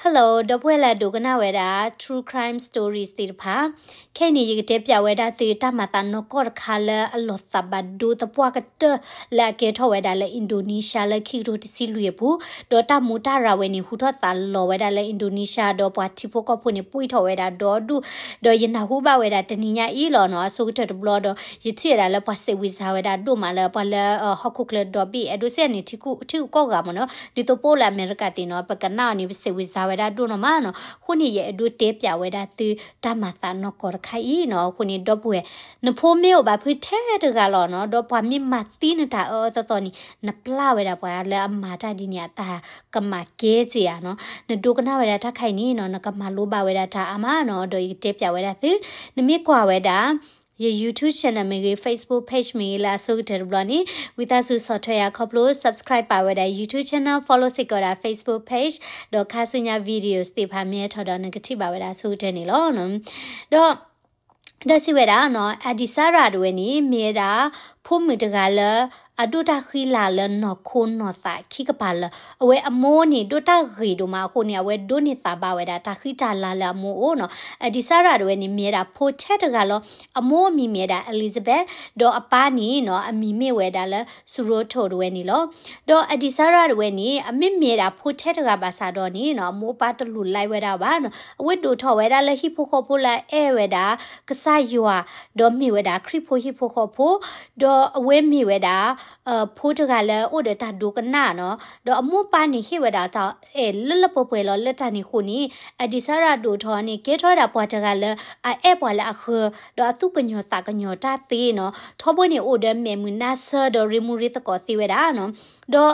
Hello ဒီပုၢ်ဝဲၢ်လၢအဒိကနၣ်ဝဲဒၣ် True Crime Stories သ့ၣ်တဖၣ်, ခဲအံၤန့ၣ် ယကတဲပၠးဝဲဒၣ်သုတၢ်မၤသးနီၢ်ကီၢ်တခါလၢအလီၤသးဘၣ်ဒိသပှၢ်ကတၢၢ် လၢအကဲထီၣ်ဝဲဒၣ်လၢ Indonesia လၢခံကထိတဆံလွံၢ်အပူၤ, ဒီးတၢ်မူးတၢ်ရၤဝဲန့ၣ် ဟူထီၣ်သးလီၤဝဲဒၣ်လၢ Indonesia ဒီးပှၤထံဖိကီၢ်ဖိန့ၣ် ပှံၢ်ထီၣ်ဝဲဒၣ်ဒီဒူၣ်, ဒီးယနၢ်ဟူဘၣ်ဝဲဒၣ်တနံၤညါအံၤလီၤနီၤ, အဆိကတၢၢ်တဘျီဒီး ယထံၣ်ဝဲဒၣ်လၢပှၤစဲးဝံၤစါဝဲဒၣ်ဒိၣ်မးလၢပှၤလၢ ဟီၣ်ခိၣ်ချၢဒီဘ့ၣ် အဲၣ်ဒိးစ့ၢ်န့ၣ် ထံဂုၤကီၢ်ဂၤမ့ၢ်နီၤ, ဒ်သိးပအိၣ်လၢအမဲရကၤသ့ၣ်နီၤ ပကနၣ်အီၤန့ၣ် ပစဲးဝံၤစါဝဲဒၣ်ဒိၣ်နီၤမးနီၤ, အဃိန့ၣ် ယအဲၣ်ဒိးတဲပၠးဝဲဒၣ်သုတၢ်မၤသးနီၢ်ကီၢ်တခါအံၤနီၤ, အဃိန့ၣ် ဒီပုၢ်ဝဲၢ် နဖိမ့ၢ်အိၣ်ဘၣ်ဖုထဲတဂၤလီၤနီၤ, ဒီးပှၤမ့ၢ်မၤသံနတၢ်အၢအၢသီသီန့ၣ် နပျၢ်ဝဲဒၣ်ပှၤလၢအမၤတၢ်ဒ်န့ၣ်အတၢ်ကမၣ်ကဲက့ၤဧါနီၤ, နဒိကနၣ်ဝဲဒၣ်တၢ်ခါအံၤန့ၣ်နီၤ နကမၤလိဘၣ်ဝဲဒၣ်တၢ်အါမးနီၤ, ဒီးယကတဲပၠးဝဲဒၣ်သု, နမ့ၢ်ကွၢ်ဝဲဒၣ် ယ YouTube channel မ့ၢ်ဂ့ၤ Facebook page မ့ၢ်ဂ့ၤလၢအဆိကတၢၢ်တဘျီန့ၣ် ဝံသးစူၤဆီၣ်ထွဲယၤခီဖျိ subscribe ပာ်ဝဲဒၣ် YouTube channel, follow စ့ၢ်ကီးဝဲဒၣ် Facebook page, ဒီးခါဆူညါ videos သ့ၣ်တဖၣ်မ့ၢ်ဟဲထီၣ်ဒီးနကထံၣ်ဘၣ်ဝဲဒၣ်အဆိကတၢၢ်န့ၣ်လီၤ. ဒီး ဒီးစံးဝဲဒၣ်နီၤ အဒံးစါရၤတဝဲန့ၣ် မ့ၢ်ဝဲဒၣ် ဖိမုၣ်တဂၤလၢ အဒိၣ်တၢ်ဃံလၤလၢနီၢ်ခိနီၢ်သးခံကပၤလၢာ်, အဝဲအမိၢ်န့ၣ် ဒိၣ်တၢ်ဂ့ၤဒိၣ်မးအဃိန့ၣ် အဝဲဒိးန့ၢ်သးဘၣ်ဝဲဒၣ်တၢ်ဃံတၢ်လၤလၢအမိၢ်အအိၣ်နီၤ, အဒံးစါရၤတဝဲန့ၣ် မ့ၢ်ဝဲဒၣ်ဖိထဲတဂၤလီၤ. အမိၢ်အမံၤမ့ၢ်ဝဲဒၣ် Elizabeth, ဒီးအပၢ်န့ၣ်နီၤ အမံၤမ့ၢ်ဝဲဒၣ်လၢ Suroto တဝဲန့ၣ်လီၤ. ဒီးအဒံးစါရၤတဝဲန့ၣ် အမ့ၢ်မ့ၢ်ဝဲဒၣ်ဖိထဲတဂၤဘၣ်ဆၣ်ဒီးန့ၣ်နီၤ အမိၢ်အပၢ်တလူၤလၢ်ဝဲဒၣ်ဘၣ်နီၤ, အဝဲဒိၣ်ထီၣ်ဝဲဒၣ်လၢဟံၣ်ဖိဃီဖိလၢအအဲၣ်ဝဲဒၣ် ကစၢ်ယွၤ, ဒီးမ့ၢ်ဝဲဒၣ်ခရံာ်ဖိဟံၣ်ဖိဃီဖိ, ဒီးအဝဲမ့ၢ်ဝဲဒၣ် ဖိတဂၤလၢအအိၣ်ဒီးတၢ်ဒိကနၣ်နီၤ, ဒီးအမိၢ်ပၢ်န့ၣ်ဟ့ၣ်ဝဲဒၣ်တၢ်အဲၣ်လၢလၢပှဲၤပှဲၤလီၤ. လၢတၢ်န့ၣ်အဃိန့ၣ် အဒံးစါရၤဒိၣ်ထီၣ်န့ၣ် ကဲထီၣ်ဝဲဒၣ်ပှၤတဂၤလၢအအဲၣ်ပှၤလၢအဃၢၤ, ဒီးအသူၣ်ကညီၤသးကညီၤတၢ်သ့နီၤ, ထီဘိန့ၣ်အိၣ်ဒီးမဲာ်မုာ်နါဆၢဒီးရ့မူရ့သကိးသ့ဝဲဒၣ်နီၤ, ဒီး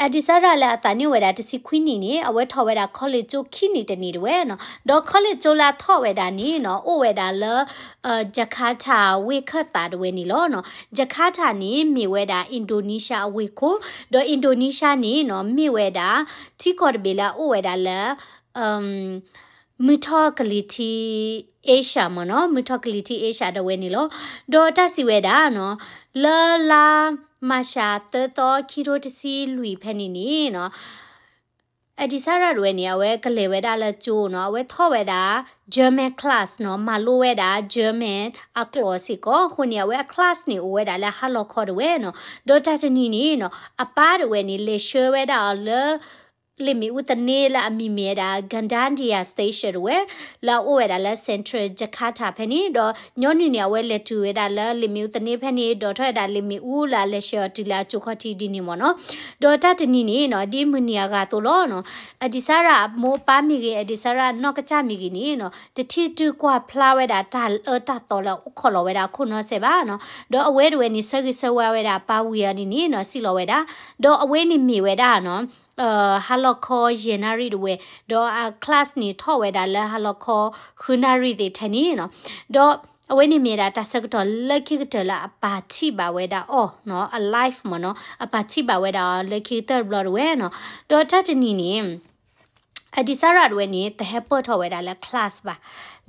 အဒံးစါရၤလၢအသးနံၣ်အိၣ်ဝဲဒၣ်တဆံခွံနံၣ်န့ၣ် အဝဲထီၣ်ဝဲဒၣ် college ကၠိခံနံၣ်တနံၣ်တဝဲနီၤ, ဒီး college ကၠိလၢအထီၣ်ဝဲဒၣ်န့ၣ်နီၤ အိၣ်ဝဲဒၣ်လၢ Jakarta ဝ့ၢ်ခၢၣ်သးတဝဲန့ၣ်လီၤနီၤ. Jakarta န့ၣ် မ့ၢ်ဝဲဒၣ် Indonesia အဝ့ၢ်ခိၣ်, ဒီး Indonesia န့ၣ်နီၤ မ့ၢ်ဝဲဒၣ် ထံကီၢ်တဘ့ၣ်လၢအအိၣ်ဝဲဒၣ်လၢ မုၢ်ထီၣ်ကလံၤထံး Asia မ့ၢ်နီၤ, မုၢ်ထီၣ်ကလံၤထံး Asia တဝဲန့ၣ်လီၤ. ဒီးတၢ်စံးဝဲဒၣ်နီၤ လၢလါမၤရှးသၢသီခံထိတဆံလွံၢ်ဖဲန့ၣ်န့ၣ်နီၤ အဒံးစါရၤတဝဲန့ၣ် အဝဲကလဲၤဝဲဒၣ်လၢကၠိနီၤ, အဝဲထီၣ်ဝဲဒၣ် German class နီၤ, မၤလိဝဲဒၣ် German အကျိာ်စ့ၢ်ကီး, အဃိန့ၣ် အဝဲအ class န့ၣ် အိၣ်ဝဲဒၣ်လၢဟါလီၤခီတဝဲနီၤ, ဒီးတၢ်တနံၤန့ၣ်နီၤ အပၢ်တဝဲန့ၣ် လဲၤဆှၢဝဲဒၣ်အီၤလၢ လ့ၣ်မ့ၣ်အူသန့လၢအမံၤမ့ၢ်ဝဲဒၣ် Gandadia Station တဝဲ လၢအအိၣ်ဝဲဒၣ်လၢ Central Jakarta ဖဲန့ၣ်, ဒီးညီနုၢ်န့ၣ် အဝဲလဲၤတုၤဝဲဒၣ်လၢလ့ၣ်မ့ၣ်အူသန့ဖဲန့ၣ် ဒိးထီၣ်ဝဲဒၣ်လ့ၣ်မ့ၣ်အူလၢအလဲၤဆှၢအီၤတုၤလၢအကၠိခီၣ်ထံးဒ်န့ၣ်မ့ၢ်နီၤ, ဒီးတၢ်တနံၤန့ၣ်နီၤ ဒ်မုၢ်နံၤအဂၤအသိးလီၤနီၤ, အဒံးစါရၤအမိၢ်ပၢ်မ့ၢ်ဂ့ၤ အဒံးစါရၤနီၢ်ကစၢ်မ့ၢ်ဂ့ၤန့ၣ်နီၤ တထံၣ်တုၤကွၢ်ဖျါဝဲဒၣ်တၢ်အၢတၢ်သီလၢအအိၣ်ခိးလီၤဝဲဒၣ်အခိၣ်နီၢ်စဲးဘၣ်နီၤ, ဒီးအဝဲတဝဲန့ၣ် ဆၢဂ့ၤဆၢဝါဝဲဒၣ်အပၢ်ဝံၤအီၤဒ်န့ၣ်နီၤ စံၣ်လီၤဝဲဒၣ်, ဒီးအဝဲန့ၣ်မ့ၢ်ဝဲဒၣ်နီၤ ဟါလီၤခီယဲၢ်နၣ်ရံၣ်တဝဲ, ဒီးအ class န့ၣ်ထီၣ်ဝဲဒၣ်လၢဟါလီၤခီဃုနၣ်ရံၣ်သ့ၣ်ထဲန့ၣ်နီၤ, ဒီးအဝဲန့ၣ်မ့ၢ်ဝဲဒၣ်တၢ်ဆၢကတီၢ်လၢခံကတၢၢ်လၢအပၢ်ထံၣ်ဘၣ်ဝဲဒၣ်အီၤနီၤ, အ life မ့ၢ်နီၤ, အပၢ်ထံၣ်ဘၣ်ဝဲဒၣ်အီၤလၢခံကတၢၢ်တဘျီတဝဲနီၤ, ဒီးတၢ်တနံၤန့ၣ် အဒံးစါရၤတဝဲန့ၣ် တဟဲပၢၢ်ထီၣ်ဝဲဒၣ်လၢ class ဘၣ်.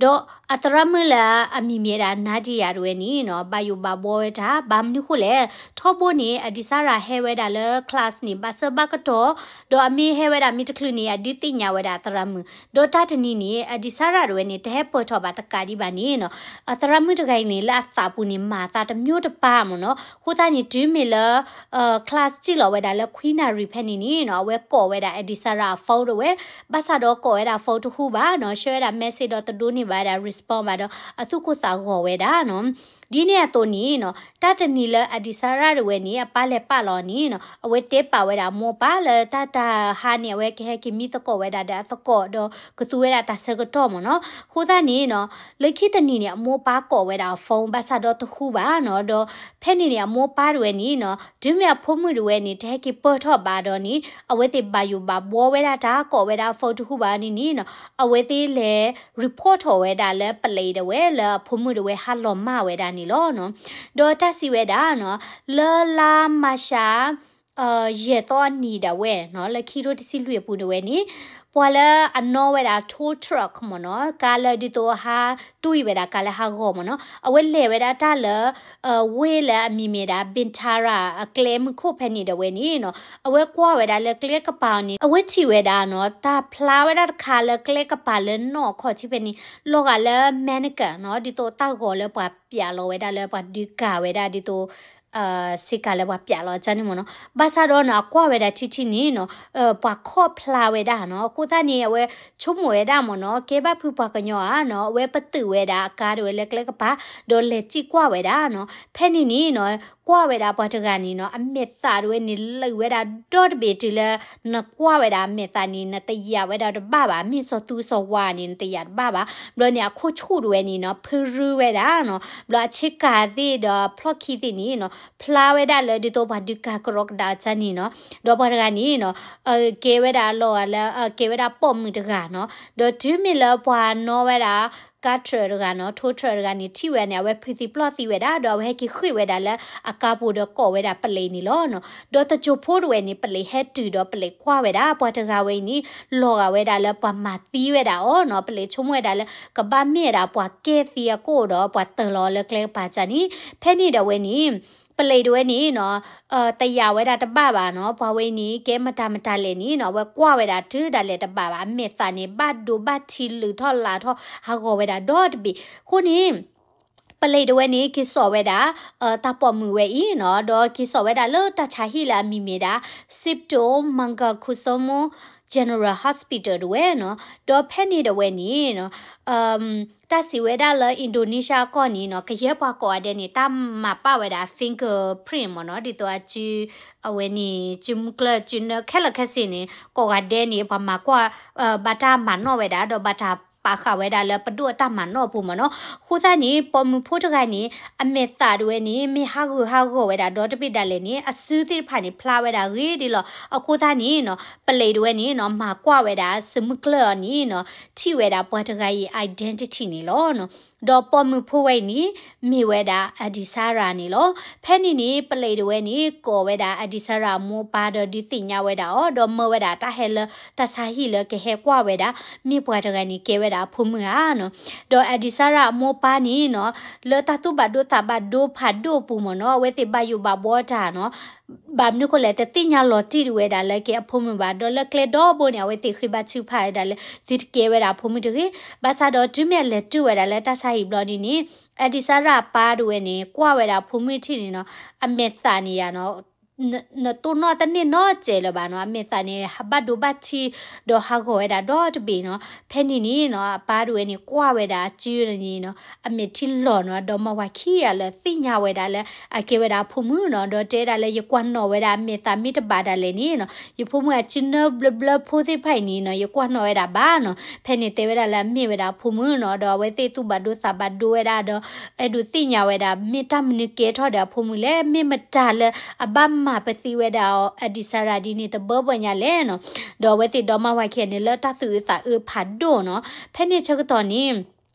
ဒီးအသရၣ်မုၣ်လၢအမံၤမ့ၢ်ဝဲဒၣ် Nadia တဝဲန့ၣ်နီၤ ဘၣ်ယိၣ်ဘၣ်ဘှီဝဲတၢ် ဘၣ်မနုၤဃိလဲၣ်, ထီဘိန့ၣ် အဒံးစါရၤဟဲဝဲဒၣ်လၢ class န့ၣ် ဘၣ်ဆၢဘၣ်ကတီၢ်, ဒီးအမ့ၢ်ဟဲဝဲဒၣ်မ့ၢ်တချုးန့ၣ် အဒုးသ့ၣ်ညါဝဲဒၣ်အသရၣ်မုၣ်, ဒီးတၢ်တနံၤန့ၣ် အဒံးစါရၤတဝဲန့ၣ် တဟဲပၢၢ်ထီၣ်ဘၣ်တကးဒံးဘၣ်န့ၣ်နီၤ, အသရၣ်မုၣ်တဂၤအံၤန့ၣ် လၢအသးပူၤန့ၣ် မၤအသးတမျိုးတပါမ့ၢ်နီၤ, အဃိသတးန့ၣ် တုၤမ့ၢ်လၢ class စံၣ်လီၤဝဲဒၣ်လၢခွံနၣ်ရံၣ်ဖဲန့ၣ်န့ၣ်နီၤ အဝဲကိးဝဲဒၣ်အဒံးစါရၤအ phone တဝဲ, ဘၣ်ဆၣ်ဒီးကိးဝဲဒၣ် phone တဟူဘၣ်နီၤ, ဆှၢဝဲဒၣ် message ဒီးတဒိးန့ၢ်ဘၣ်ဝဲဒၣ် respond ဘၣ်ဒီး အသူၣ်ကိၢ်သးဂီၤဝဲဒၣ်နီၤ. ဒ်န့ၣ်အသိးန့ၣ်နီၤ တၢ်တနံၤလၢအဒံးစါရၤတဝဲန့ၣ် အပၢ်လဲၤပာ်လီၤန့ၣ်နီၤ အဝဲတဲပာ်ဝဲဒၣ်အမိၢ်အပၢ်လၢတၢ်တဟါန့ၣ် အဝဲကဟဲက့ၤမံသကိးဝဲဒၣ်ဒီးအသကိးဒီးကသူဝဲဒၣ်တၢ်ဆၢကတီၢ်မ့ၢ်နီၤ. အဃိသတးန့ၣ်နီၤ လၢခံတနံၤန့ၣ် အမိၢ်အပၢ်ကိးဝဲဒၣ်အ phone ဘၣ်ဆၣ်ဒီးတဟူဘၣ်နီၤ, ဒီးဖဲန့ၣ်န့ၣ် အမိၢ်အပၢ်တဝဲန့ၣ်နီၤ တုၤမ့ၢ်အဖိမုၣ်တဝဲန့ၣ် တဟဲက့ၤပၢၢ်ထီၣ်ဘၣ်ဒီးန့ၣ် အဝဲသ့ၣ်ဘၣ်ယိၣ်ဘၣ်ဘှီဝဲဒၣ်တၢ် ကိးဝဲဒၣ်အ phone တဟူဘၣ်န့ၣ်န့ၣ်နီၤ အဝဲသ့ၣ်လဲၤ report ထီၣ်ဝဲဒၣ်လၢ police တဝဲ လၢအဖိမုၣ်တဝဲဟးလီၤမၢ်ဝဲဒၣ်န့ၣ်လီၤနီၤ. ဒီးတၢ်စံးဝဲဒၣ်နီၤ လၢလါမၤရှး ယဲၢ်သီအနံၤဒၣ်ဝဲနီၤ လၢခံကထိတဆံလွံၢ်အပူၤန့ၣ်ဝဲန့ၣ် ပှၤလၢအနီၣ်ဝဲဒၣ် tow truck မ့ၢ်နီၤ, ကါလၢဒ်သိးဟးတွံၢ်ဝဲဒၣ်ကါလၢဟးဂီၤမ့ၢ်နီၤ, အဝဲလဲၤဝဲဒၣ်တၢ်လၢ ဝ့ၢ်လၢအမံၤမ့ၢ်ဒၣ် Bintara အကျဲမုၢ်ခိၣ်ဖဲန့ၣ်ဒီးဝဲန့ၣ်နီၤ, အဝဲကွၢ်ဝဲဒၣ်လၢကျဲကပၤအီၤန့ၣ် အဝဲထံၣ်ဝဲဒၣ်နီၤ တၢ်ဖျါဝဲဒၣ်တခါလၢကျဲကပၤလၢနီၣ်အခီၣ်ထံးဖဲန့ၣ် လီၤဂာ်လၢ mannequin နီၤ, ဒ်သိးတၢ်ဂီၤလၢပှၤပျးလီၤဝဲဒၣ်လၢပှၤဒုးကၤဝဲဒၣ်ဒ်သိး စ့ကၤလၢပှၤပျးလီၤအကၢ်န့ၣ်မ့ၢ်နီၤ, ဘၣ်ဆၣ်ဒီးနီၤ အကွၢ်ဝဲဒၣ်ထံထံန့ၣ်နီၤ, ပှၤခီၣ်ဖျါဝဲဒၣ်နီၤ, အဃိသတးန့ၣ် အဝဲဆိကမိၣ်ဝဲဒၣ်မ့ၢ်နီၤ, ကဲဘၣ်ဖုပှၤကညီဧါနီၤ, အဝဲပတုာ်ဝဲဒၣ်အကါဒၣ်ဝဲလၢကျဲကပၤ ဒီးလဲၤစံၣ်ကွၢ်ဝဲဒၣ်နီၤ, ဖဲန့ၣ်န့ၣ်နီၤ ကွၢ်ဝဲဒၣ်ပှၤတဂၤန့ၣ်နီၤ, အမဲာ်သးဒၣ်ဝဲန့ၣ် လၢာ်ဝဲဒၣ်ဒီတဘ့ၣ်တုၤလၢ နကွၢ်ဝဲဒၣ်အမဲာ်သးန့ၣ် နတယာ်ဝဲဒၣ်တဘၣ်ဘၣ်, မ့ၢ်စီၤသူစီၤဝါန့ၣ် နတယာ်တဘၣ်ဘၣ်, ဘျီန့ၣ် အခိၣ်ဆူၣ်ဒၣ်ဝဲန့ၣ်နီၤ ဖုရူဝဲဒၣ်နီၤ, ဘျီအဆ့ကၤသ့ၣ်ဒီးဖျီၣ်ခံသ့ၣ်န့ၣ်နီၤ ဖျါဝဲဒၣ်လၢဒ်သိးပှၤဒုးကၤကရီကဒါအကၢ်န့ၣ်နီၤ, ဒီးပှၤတဂၤန့ၣ်နီၤ ကဲဝဲဒၣ်အလီၢ်ဂၤလၢ ကဲဝဲဒၣ်ပိာ်မုၣ်တဂၤနီၤ, ဒီးတုၤမ့ၢ်လၢပှၤနီၣ်ဝဲဒၣ် ကါထြၢးတဂၤနီၤ, tow truck တဂၤန့ၣ် ထံၣ်ဝဲန့ၣ် အဝဲဖုးသံပျီၢ်သံဝဲဒၣ် ဒီးအဝဲဟဲက့ၤဃ့ၢ်ဝဲဒၣ်လၢအကါပူၤဒီးကိးဝဲဒၣ်ပလံးန့ၣ်လီၤနီၤ, ဒီးတစိၢ်ဖိတဝဲန့ၣ် ပလံးဟဲတုၤဒီးပလံးကွၢ်ဝဲဒၣ် ပှၤတဂၤဝဲအံၤန့ၣ် လီၤဂာ်ဝဲဒၣ်လၢပှၤမၤသံဝဲဒၣ်အီၤနီၤ, ပလံးဆိကမိၣ်ဝဲဒၣ်လၢ ကဘၣ်မ့ၢ်ဝဲဒၣ်ပှၤကဲသံအကိၣ်ဒီးပှၤတၢၢ်လီၤအီၤလၢကျဲကပၤကၢ်န့ၣ်, ဖဲန့ၣ်ဒီးဝဲန့ၣ် ပလံးတဝဲန့ၣ်နီၤ တယာ်ဝဲဒၣ်တဘၣ်ဘၣ်နီၤ, ပှၤဝဲအံၤန့ၣ် ကဲမတၤမတၤလဲၣ်န့ၣ်နီၤ အဝဲကွၢ်ဝဲဒၣ်တုၤဒၣ်လဲာ်တဘၣ်ဘၣ်, အမဲာ်သးန့ၣ် ဘၣ်ဒိဘၣ်ထံးလုၢ်ထီၣ်လးထီၣ်ဟးဂီၤဝဲဒၣ်ဒီတဘ့ၣ်, အဃိန့ၣ် ပလံးတဝဲန့ၣ် က့ၤစိာ်ဝဲဒၣ် တၢ်ပိာ်မုၣ်ဝဲအံၤနီၤ, ဒီးက့ၤစိာ်ဝဲဒၣ်လၢတၢ်ဆါဟံၣ်လၢအမံၤမ့ၢ်ဒၣ် Cipto Mangunkusumo General Hospital တဝဲနီၤ, ဒီးဖဲန့ၣ်တဝဲန့ၣ် တၢ်စံးဝဲဒၣ်လၢ Indonesia ကီၢ်န့ၣ်နီၤ ကယဲၢ်ပှၤကိးဂၤဒဲးန့ၣ် တၢ်မၤပာ်ဝဲဒၣ် fingerprint မ့ၢ်နီၤ, ဒ်သိးအစု အဝဲန့ၣ် စုမုၢ်ကျၢၢ် စုနၢ ခဲလၢာ်ခဲဆ့န့ၣ် ကိးဂၤဒဲးန့ၣ် ပှၤမၤကွၢ် ဘၣ်တၢ်မၤနီၣ်ဝဲဒၣ် ဒီးဘၣ်တၢ်ပာ်ဃာ်ဝဲဒၣ်လၢပဒိၣ်အတၢ်မၤနီၣ်အပူၤမ့ၢ်နီၤ, အဃိသတးန့ၣ် ပိာ်မုၣ်ဖိတဂၤန့ၣ် အမဲာ်သးတဝဲန့ၣ် မ့ၢ်ဟးဂူာ်ဟးဂီၤဝဲဒၣ်ဒီတဘ့ၣ်ဒၣ်လဲာ်န့ၣ် အစုသ့ၣ်တဖၣ်န့ၣ် ဖျါဝဲဒၣ်ဂ့ၤဒ်လီၤ, အဃိသတးန့ၣ်နီၤ ပလံးတဝဲန့ၣ်နီၤ မၤကွၢ်ဝဲဒၣ် စုမုၢ်ကျၢၢ်အီၤန့ၣ်နီၤ ထံၣ်ဝဲဒၣ်ပှၤတဂၤအံၤ identity န့ၣ်လီၤ. ဒီးပိာ်မုၣ်ဖိဝဲအံၤန့ၣ် မ့ၢ်ဝဲဒၣ် Adisara န့ၣ်လီၤ. ဖဲန့ၣ်န့ၣ် ပလံးတဝဲန့ၣ် ကိးဝဲဒၣ် Adisara အမိၢ်အပၢ်ဒီးဒုးသ့ၣ်ညါဝဲဒၣ်အီၤ ဒီးမၢဝဲဒၣ်တၢ်ဟဲလၢတၢ်ဆါဟံၣ်လၢကဟဲကွၢ်ဝဲဒၣ် မ့ၢ်ပှၤတဂၤန့ၣ်ကဲဝဲဒၣ်အဖိမုၣ်ဧါနီၤ, ဒီး Adisara အမိၢ်အပၢ်န့ၣ်နီၤ လၢတၢ်သူၣ်ဘၣ်ဒိသးဘၣ်ဒိဖးဒိၣ်အပူၤမ့ၢ်နီၤ အဝဲသ့ၣ်ဘၣ်ယိၣ်ဘၣ်ဘှီတၢ်နီၤ ဘၣ်မနုၤဃိလဲၣ် တသ့ၣ်ညါလီၤတံၢ်ဒၣ်ဝဲဒၣ်လၢက့ၤအဖိမုၣ်ဘၣ်, ဒီးလၢကျဲဒီဘိန့ၣ် အဝဲသ့ၣ်ဃ့ဘါထုကဖၣ်ဝဲဒၣ်လၢ သုတကဲဝဲဒၣ်အဖိမုၣ်တဂ့ၤ, ဘၣ်ဆၣ်ဒီးတုၤမ့ၢ်အလဲၤတုၤဝဲဒၣ်လၢတၢ်ဆါဟံၣ်ဘျီန့ၣ်န့ၣ် Adisara အပၢ်တဝဲန့ၣ် ကွၢ်ဝဲဒၣ်အဖိမုၣ်ထံၣ်န့ၣ်နီၤ အမဲာ်သးန့ၣ်ယါနီၤ နတိၢ်နီၣ်တန့ၢ်နီတစဲးလၢၤဘၣ်နီၤ, အမဲာ်သးန့ၣ် ဟးဘၣ်ဒိဘၣ်ထံး ဒီးဟးဂီၤဝဲဒၣ်ဒီတဘ့ၣ်နီၤ, ဖဲန့ၣ်န့ၣ်နီၤ အပၢ်တဝဲန့ၣ် ကွၢ်ဝဲဒၣ်အစုန့ၣ်နီၤ အမဲာ်ထံလီၤနီၤ, ဒီးမါဝၤခံဂၤလၢသ့ၣ်ညါဝဲဒၣ်လၢ အကဲဝဲဒၣ်အဖိမုၣ်နီၤ, ဒီးတဲဒၣ်လၢယကွၢ်နီၣ်ဝဲဒၣ်အမဲာ်သးမ့ၢ်တဘၣ်ဒၣ်လဲာ်န့ၣ်နီၤ, ယဖိမုၣ်အစုနၢဘျၢဘျၢဖိသ့ၣ်တဖၣ်အံၤန့ၣ်နီၤ ယကွၢ်နီၣ်ဝဲဒၣ်ဘၣ်နီၤ, ဖဲန့ၣ်တဲဝဲဒၣ်လၢအမ့ၢ်ဝဲဒၣ်အဖိမုၣ်နီၤ, ဒီးအဝဲသ့ၣ်သူၣ်ဘၣ်ဒိသးဘၣ်ဒိဝဲဒၣ်ဒီး အဲၣ်ဒိးသ့ၣ်ညါဝဲဒၣ် မ့ၢ်တၢ်မနုၤကဲထီၣ်ဒီးအဖိမုၣ်လဲၣ်, မ့ၢ်မတၤလၢအဘၣ်မၤပသံဝဲဒၣ်အီၤ Adisara ဒ်န့ၣ်တဘၢဘၢညါလဲၣ်နီၤ, ဒီးအဝဲသ့ၣ်ဒီမါဝၤခံဂၤန့ၣ် လၢတၢ်သူၣ်အုးသးအုးဖးဒိၣ်နီၤ, ဖဲန့ၣ်ဆၢကတီၢ်န့ၣ်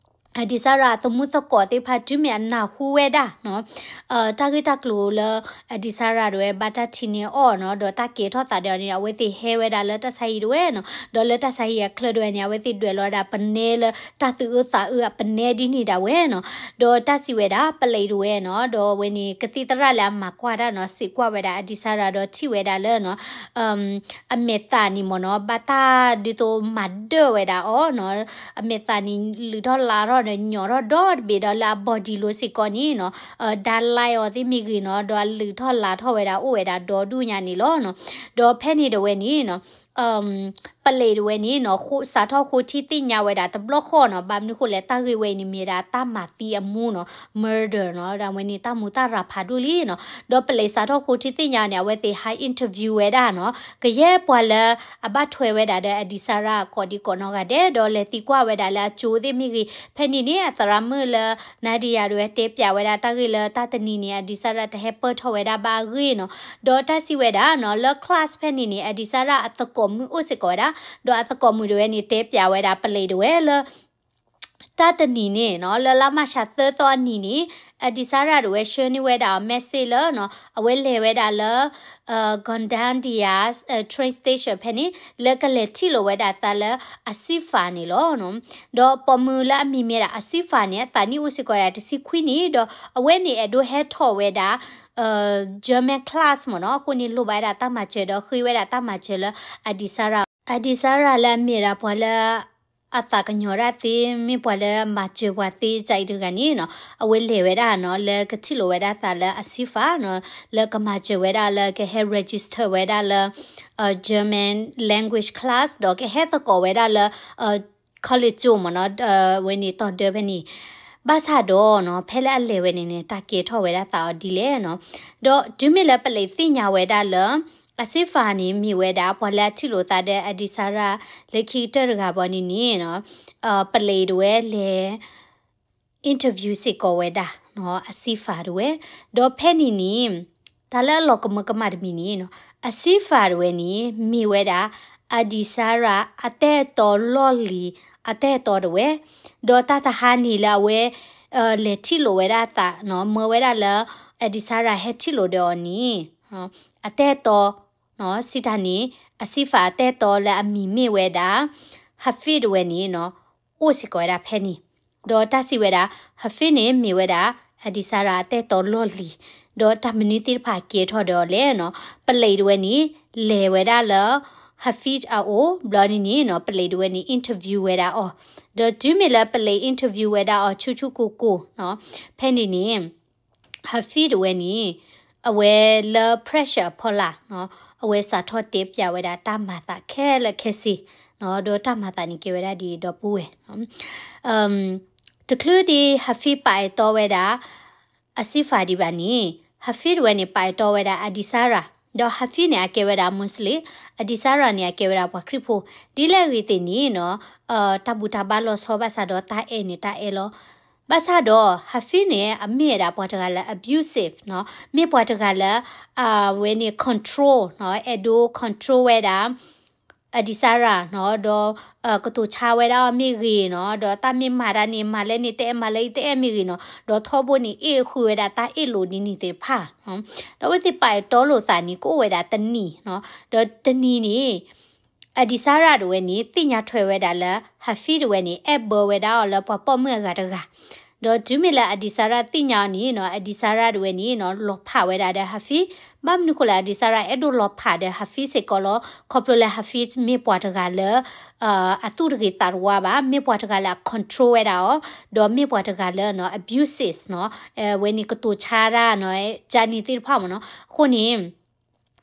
Adisara အသမူသကိးသ့ၣ်တဖၣ် တုၤမ့ၢ်အနၢ်ဟူဝဲဒၣ်နီၤ တၢ်ဂ့ၢ်တၢ်ကျိၤလၢ Adisara တဝဲ ဘၣ်တၢ်ထံၣ်န့ၢ်အီၤနီၤ, ဒီးတၢ်ကဲထီၣ်သးဒီးန့ၣ် အဝဲသ့ၣ်ဟဲဝဲဒၣ်လၢတၢ်ဆါဟံၣ်တဝဲနီၤ, ဒီးလၢတၢ်ဆါဟံၣ်အချၢတဝဲန့ၣ် အဝဲသ့ၣ်ဒွဲၣ်လီၤဝဲဒၣ်ပနဲလၢတၢ်သူၣ်အုးသးအုးအပနဲဒ်န့ၣ်ဒၣ်ဝဲနီၤ, ဒီးတၢ်စံးဝဲဒၣ် ပလံးတဝဲနီၤ, ဒီးအဝဲန့ၣ် ကသံၣ်သရၣ်လၢအမၤကွၢ်တၢ်နီၤ စံးကွၢ်ဝဲဒၣ် Adisara ဒီးထံၣ်ဝဲဒၣ်လၢနီၤ အမဲာ်သးန့ၣ်မ့ၢ်နီၤ ဘၣ်တၢ်ဒ်သိးမၤဒၢၣ်ဝဲဒၣ်အီၤနီၤ, အမဲာ်သးန့ၣ် လုၢ်ထီၣ်လးထီၣ်ဒီးညီၣ်ထီၣ်ဒီတဘ့ၣ်ဒီးလၢအ body လိၤစ့ၢ်ကီးန့ၣ်နီၤ ဒၣ်လဲာ်အီၤသ့ၣ်မ့ၢ်ဂ့ၤနီၤ ဒီးအလုၢ်ထီၣ်လးထီၣ်ဝဲဒၣ်အိၣ်ဝဲဒၣ်ဒီဒူၣ်ညါန့ၣ်လီၤနီၤ, ဒီးဖဲန့ၣ်တဝဲန့ၣ်နီၤ ပလံးတဝဲန့ၣ်နီၤ စးထီၣ်ဃိထံသ့ၣ်ညါဝဲဒၣ်တဘျီဃီနီၤ ဘၣ်မနုၤဃိလဲၣ် တၢ်ဂ့ၢ်ဝဲအံၤန့ၣ် မ့ၢ်ဒၣ်တၢ်မၤသံအမူနီၤ murder နီၤ, ဒီးအဝဲန့ၣ် တၢ်မူတၢ်ရၤဖးဒိၣ်လံနီၤ, ဒီးပလံးစးထီၣ်ဃိထံသ့ၣ်ညါန့ၣ် အဝဲသ့ၣ်ဟး interview ဝဲဒၣ်နီၤ ကယဲၢ်ပှၤလၢအဘၣ်ထွဲဝဲဒၣ်ဒီး Adisara ကိးဒံကိးနီၢ်ဂၤဒဲး ဒီးလဲၤသံကွၢ်ဝဲဒၣ်လၢအကၠိသ့ၣ်မ့ၢ်ဂ့ၤ, ဖဲန့ၣ်န့ၣ် အသရၣ်မုၣ်လၢ Nadia တဝဲတဲပၠးဝဲဒၣ်တၢ်ဂ့ၢ်လၢတၢ်တနံၤန့ၣ် Adisara တဟဲပၢၢ်ထီၣ်ဝဲဒၣ်ဘၣ်အဂ့ၢ်နီၤ, ဒီးတၢ်စံးဝဲဒၣ်နီၤ လၢ class ဖဲန့ၣ်န့ၣ် Adisara အသကိးမုၣ်အိၣ်စ့ၢ်ကီးဝဲဒၣ်, ဒီးအသကိးမုၣ်တဝဲန့ၣ် တဲပၠးဝဲဒၣ်ပလံးတဝဲလၢ တၢ်တနံၤန့ၣ်နီၤ လၢလါမၢ်ၡးသၢသီအနံၤန့ၣ် အဒံစါရၤဒၣ်ဝဲဆှၢန့ၢ်ဝဲဒၣ်အီၤ message လၢနီၤ အဝဲလဲၤဝဲဒၣ်လၢ Gondandia train station ဖဲန့ၣ် လၢကလဲၤထံၣ်လိာ်ဝဲဒၣ်သးလၢအစံဖးန့ၣ်လီၤ. ဒီးပိာ်မုၣ်လၢအမံၤမ့ၢ်ဒၣ်အစံဖးန့ၣ် အသးနံၣ်အိၣ်စ့ၢ်ကီးဝဲဒၣ်တဆံခွံနံၣ် ဒီးအဝဲန့ၣ်အဲၣ်ဒိးဟဲထီၣ်ဝဲဒၣ် German class မ့ၢ်နီၤ. အဃိန့ၣ်လိၣ်ဘၣ်ဝဲဒၣ်တၢ်မၤစၢၤဒီးဃ့ဝဲဒၣ်တၢ်မၤစၢၤလၢအဒံစါရၤ အဒံစါရၤလၢအမ့ၢ်ဒၣ်ပှၤလၢ အသးကညီၤဒၣ်သ့ မ့ၢ်ပှၤလၢမၤစၢၤပှၤသ့ ကအံၤတဂၤန့ၣ်နီၤ အဝဲလဲၤဝဲဒၣ်နီၤ လၢကထံၣ်လိာ်ဝဲဒၣ်သးလၢအစံဖးနီၤ လၢကမၤစၢၤဝဲဒၣ်လၢကဟဲ register ဝဲဒၣ်လၢ German language class ဒီးကဟဲသကိးဝဲဒၣ်လၢ college ကၠိမ့ၢ်နီၤ ဝဲန့ၣ်တီၤဒၢဖဲန့ၣ် ဘၣ်ဆၣ်ဒီးနီၤ ဖဲလၢအလဲၤဝဲန့ၣ်န့ၣ် တၢ်ကဲထီၣ်ဝဲဒၣ်သးအီၤဒ်လဲၣ်နီၤ. ဒီးတုၤမ့ၢ်လၢပလံးသ့ၣ်ညါဝဲဒၣ်လၢ အစံဖးန့ၣ် မ့ၢ်ဝဲဒၣ် ပှၤလၢအထံၣ်လိာ်သးဒီးအဒံစါရၤ လၢခံကတၢၢ်တဂၤဘၣ်န့ၣ်န့ၣ်နီၤ ပလံးတဝဲလဲၤ interview စ့ၢ်ကီးဝဲဒၣ်နီၤ အစံဖးတဝဲ ဒီးဖဲန့ၣ်န့ၣ် တၢ်လၢအလီၤကမၢကမၣ်တမံၤန့ၣ်နီၤ အစံဖးတဝဲန့ၣ် မ့ၢ်ဝဲဒၣ် အဒံစါရၤ အတၢ်အဲၣ်တီလီၢ်လံၤ အတၢ်အဲၣ်တီတဝဲ ဒီးတၢ်တဟါန့ၣ်လၢအဝဲ လဲၤထံၣ်လိာ်ဝဲဒၣ်သးနီၤ မၢဝဲဒၣ်လၢ အဒံစါရၤဟဲထံၣ်လိာ်ဒီးအီၤန့ၣ် အတၢ်အဲၣ်တီ စံးတၢ်န့ၣ် အစံဖးအတၢ်အဲၣ်တီလၢအမံၤမ့ၢ်ဝဲဒၣ် Hafeez တဝဲန့ၣ်နီၤ အိၣ်စ့ၢ်ကီးဝဲဒၣ်ဖဲန့ၣ် ဒီးတၢ်စံးဝဲဒၣ် Hafeez န့ၣ်မ့ၢ်ဝဲဒၣ် အဒံစါရၤအတၢ်အဲၣ်တီလီၢ်လံၤ ဒီးတၢ်မနုၤသ့ၣ်တဖၣ်ကဲထီၣ်ဒီးအီၤလဲၣ်နီၤ ပလံးတဝဲန့ၣ် လဲၤဝဲဒၣ်လၢ Hafeez အအိၣ် ဘျီန့ၣ်န့ၣ်နီၤ ပလံးတဝဲန့ၣ် interview ဝဲဒၣ်အီၤ ဒီးတုၤမ့ၢ်လၢပလံး interview ဝဲဒၣ်အီၤဆူၣ်ဆူၣ်ကိၢ်ကိၢ်နီၤ ဖဲန့ၣ်န့ၣ် Hafeez တဝဲန့ၣ် အဝဲလၢ pressure အဖီလာ်နီၤ အဝဲစးထီၣ်တဲပၠးဝဲဒၣ်တၢ်မၤသးခဲလၢာ်ခဲဆ့နီၤ ဒီးတၢ်မၤသးန့ၣ်ကဲဝဲဒၣ်ဒ်အံၤဒီပုၢ်ဝဲၢ်နီၤ တချုးဒံး Hafeez ပာ်အဲၣ်တီဝဲဒၣ် အစံဖးဒံးဘၣ်န့ၣ် Hafeez တဝဲန့ၣ် ပာ်အဲၣ်တီဝဲဒၣ်အဒံစါရၤ ဒီး Hafeez န့ၣ် အကဲဝဲဒၣ် Muslim အဒံစါရၤန့ၣ် အကဲဝဲဒၣ်ပှၤခရံာ်ဖိ ဒ်လဲၣ်ဂ့ၤသ့ၣ်န့ၣ်နီၤ တၢ်ဘူၣ်တၢ်ဘါလီၤဆီဘၣ်ဆၣ်ဒီးတၢ်အဲၣ်န့ၣ်တၢ်အဲၣ်လီၤ ဘၣ်ဆၣ်ဒီး Hafeez န့ၣ် အမ့ၢ်ဝဲဒၣ်ပှၤတဂၤလၢ abusive နီၤ မ့ၢ်ပှၤတဂၤလၢ အဝဲန့ၣ် control နီၤ အဲၣ်ဒိး control ဝဲဒၣ် အဒံစါရၤနီၤ ဒီး ကတိၤဆါဝဲဒၣ်အီၤမ့ၢ်ဂ့ၤနီၤ ဒီးတၢ်မ့ၢ်မၤတၢ်န့ၣ် မၤလၢန့ၣ်တအဲၣ် မၤလၢအံၤတအဲၣ်မ့ၢ်ဂ့ၤနီၤ ဒီးထီဘိန့ၣ် အ့ၣ်ဃုာ်ဝဲဒၣ်တၢ်အ့ၣ်လိာ်ဒ်န့ၣ်သ့ၣ်တဖၣ် ဒီးအဝဲသ့ၣ်ပာ်အဲၣ်တီလိာ်သးန့ၣ် ကအိၣ်ဝဲဒၣ်တနံၤနီၤ ဒီးတနံၤန့ၣ် အဒံစါရၤတဝဲန့ၣ် သ့ၣ်ညါထွဲဝဲဒၣ်လၢ Hafeez တဝဲန့ၣ် အဲၣ်ဘၢဝဲဒၣ်အီၤလၢပှၤပိာ်မုၣ်အဂၤတဂၤ ဒီးတုၤမ့ၢ်လၢအဒံစါရၤသ့ၣ်ညါအီၤန့ၣ်နီၤ အဒံစါရၤတဝဲန့ၣ်နီၤ လီၤဖးဝဲဒၣ်ဒီး Hafeez ဘၣ်မနုၤဃိလၢအဒံစါရၤအဲၣ်ဒိးလီၤဖးဒီး Hafeez စ့ၢ်ကီးလီၤ ခီဖျိလၢ Hafeez မ့ၢ်ပှၤတဂၤလၢ အသူၣ်တဂ့ၤသးတဝါဘၣ် မ့ၢ်ပှၤတဂၤလၢအ control ဝဲဒၣ်အီၤ ဒီးမ့ၢ်ပှၤတဂၤလၢနီၤ abusive နီၤ ဝဲန့ၣ်ကတိၤဆါတၢ်နီၤ ကန့ၣ်သ့ၣ်တဖၣ်မ့ၢ်နီၤ အဃိန့ၣ်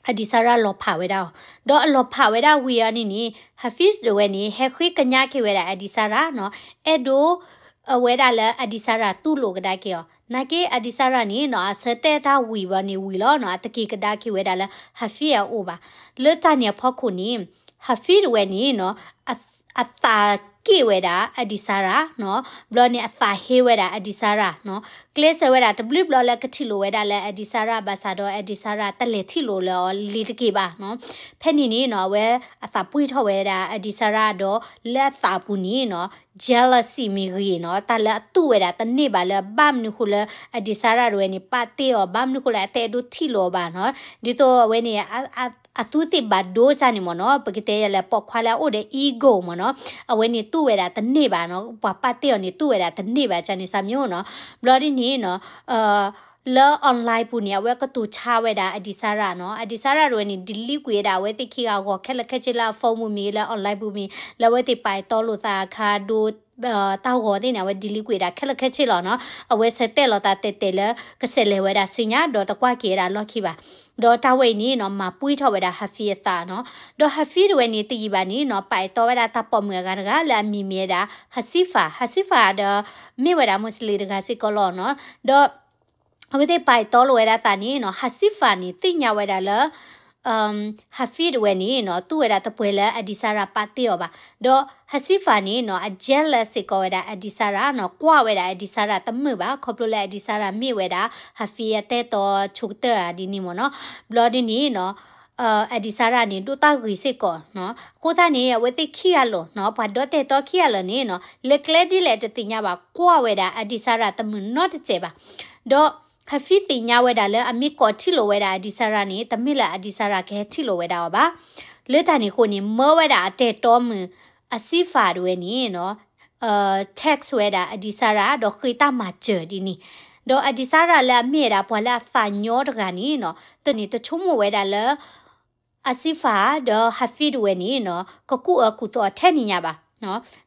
အဒံစါရၤလီၤဖးဝဲဒၣ်အီၤ ဒီးအလီၤဖးဝဲဒၣ်ဝံၤအီၤန့ၣ်န့ၣ် Hafeez တဝဲန့ၣ် ဟဲဃ့ကညးက့ၤဝဲဒၣ်အဒံစါရၤနီၤ အဲၣ်ဒိး အဝဲဒၣ်လၢအဒံစါရၤတူၢ်လိာ်ကဒါက့ၤအီၤ နာ်က့အဒံစါရၤန့ၣ်နီၤ အဆၢတဲာ်တၢ်ဝံၤဘျီန့ၣ်ဝံၤလီၤနီၤ အတက့ၤကဒါက့ၤဝဲဒၣ်လၢ Hafeez အအိၣ်ဘၣ် လၢတၢ်န့ၣ်အဖီခိၣ်န့ၣ် Hafeez တဝဲန့ၣ်နီၤ အသးက့ၣ်ဝဲဒၣ်အဒံစါရၤနီၤ ဘျီန့ၣ်အသးဟ့ဝဲဒၣ်အဒံစါရၤနီၤ ကျဲးစၢးဝဲဒၣ်တဘျုးဘျီလၢကထံၣ်လိာ်ဝဲဒၣ်လၢအဒံစါရၤ ဘၣ်ဆၣ်ဒီးအဒံစါရၤတလဲၤထံၣ်လိာ်လၢအီၤလ့ၤတက့ၢ်ဘၣ်နီၤ ဖဲန့ၣ်န့ၣ်နီၤ အဝဲအသးပှံၢ်ထီၣ်ဝဲဒၣ်အဒံစါရၤဒီး လၢအသးပူၤန့ၣ်နီၤ jealousy မ့ၢ်ဂ့ၤနီၤ တၢ်လၢအတူၢ်ဝဲဒၣ်တန့ၢ်ဘၣ်လၢဘၣ်မနုၤဃိလၢအဒံစါရၤတဝဲန့ၣ် ပာ်တ့ၢ်အီၤ ဘၣ်မနုၤဃိလၢအတအဲၣ်ဒိးထံၣ်လိာ်အီၤဘၣ်နီၤ ဒ်သိးအဝဲန့ၣ် အသူးသ့ၣ်ဘၣ်ဒိကၢ်န့ၣ်မ့ၢ်နီၤ ပကတဲယၤလၢပိာ်ခွါလၢအအိၣ်ဒီး ego မ့ၢ်နီၤ အဝဲန့ၣ်တူၢ်ဝဲဒၣ်တန့ၢ်ဘၣ်နီၤ ပှၤပာ်တ့ၢ်အီၤန့ၣ် တူၢ်ဝဲဒၣ်တန့ၢ်ဘၣ်ကၢ်န့ၣ် စၢ်မၠိနီၤ ဘျီဒ်န့ၣ်နီၤ လၢ online ပူၤန့ၣ် အဝဲကတိၤဆါဝဲဒၣ်အဒံစါရၤနီၤ အဒံစါရၤတဝဲန့ၣ် delete ကွံာ်ဝဲဒၣ်အဝဲသ့ၣ်ခံဂၤအဂီၤ ခဲလၢာ်ခဲဆ့လၢအ phone ပူၤမ့ၢ်ဂ့ၤ လၢ online ပူၤမ့ၢ် လၢအဝဲသ့ၣ်ပာ်အဲၣ်တီလိာ်သးအခါဒိ တၢ်ဂီၤသ့ၣ်န့ၣ် အဝဲ delete ကွံာ်ဝဲဒၣ်ခဲလၢာ်ခဲဆ့လီၤနီၤ အဝဲဆၢတဲာ်လီၤသးတဲာ်တဲာ်လၢ ကဆဲးလဲၤဝဲဒၣ်ဆူညါ ဒီးတကွၢ်က့ၤဝဲဒၣ်လီၢ်ခံဘၣ် ဒီးတၢ်ဝဲအံၤန့ၣ်နီၤ မၤပှံၢ်ထီၣ်ဝဲဒၣ် Hafeez အသးနီၤ ဒီး Hafeez တဝဲန့ၣ် တယံာ်ဘၣ်န့ၣ်နီၤ ပာ်အဲၣ်တီဝဲဒၣ်တၢ်ပိာ်မုၣ်အဂၤတဂၤလၢအမံၤမ့ၢ်ဝဲဒၣ် Haseefa Haseefa ဒီး မ့ၢ်ဝဲဒၣ် Muslim တဂၤစ့ၢ်ကီးလီၤနီၤ ဒီး အဝဲသ့ၣ်ပာ်အဲၣ်တီလိာ်ဝဲဒၣ်သးန့ၣ်နီၤ Haseefa န့ၣ် သ့ၣ်ညါဝဲဒၣ်လၢ Hafeez တဝဲန့ၣ်နီၤ တူၢ်ဝဲဒၣ်တပှဲၤလၢအဒံစါရၤပာ်တ့ၢ်အီၤဘၣ် ဒီး Haseefa န့ၣ်နီၤ အ jealous စ့ၢ်ကီးဝဲဒၣ်အဒံစါရၤနီၤ ကွၢ်ဝဲဒၣ်အဒံစါရၤတမုာ်ဘၣ် ခီဖျိလၢအဒံစါရၤမ့ၢ်ဝဲဒၣ် Hafeez အတၢ်အဲၣ်တီဆိကတၢၢ်ဧါဒ်န့ၣ်မ့ၢ်နီၤ ဘျီဒ်န့ၣ်နီၤ အဒံးစါရၤန့ၣ် ဒိၣ်တၢ်ဂ့ၤစ့ၢ်ကီးနီၤ. အဃိသတးန့ၣ် အဝဲသ့ၣ်ခံဂၤလီၤနီၤ, ပှၤဒီတဲာ်တီခံဂၤလီၤန့ၣ်နီၤ, လဲၤကျဲဒ်လဲၣ်တသ့ၣ်ညါဘၣ်, ကွၢ်ဝဲဒၣ်အဒံးစါရၤတမုာ်နီတစဲးဘၣ်. ဒီးဟးဖံသ့ၣ်ညါဝဲဒၣ်လၢအမ့ၢ်ကိးထံၣ်လိာ်ဝဲဒၣ်အဒံးစါရၤန့ၣ် တမ့ၢ်လၢအဒံးစါရၤကဟဲထံၣ်လိာ်ဝဲဒၣ်အီၤဘၣ်. လၢတၢ်န့ၣ်အဃိန့ၣ် မၢဝဲဒၣ်အတဲာ်တီမုၣ် အစံဖးတဝဲန့ၣ်နီၤ, text ဝဲဒၣ်အဒံးစါရၤ ဒီးဃ့တၢ်မၤစၢၤဒ်န့ၣ်, ဒီးအဒံးစါရၤလၢအမ့ၢ်ဝဲဒၣ်ပှၤလၢအသးညီတဂၤန့ၣ်နီၤ, တန့ၣ်တဆိကမိၣ်ဝဲဒၣ်လၢ အစံဖးဒီးဟးဖံတဝဲန့ၣ်နီၤ ကကူၣ်အၢကူၣ်သီထဲန့ၣ်ညါဘၣ်.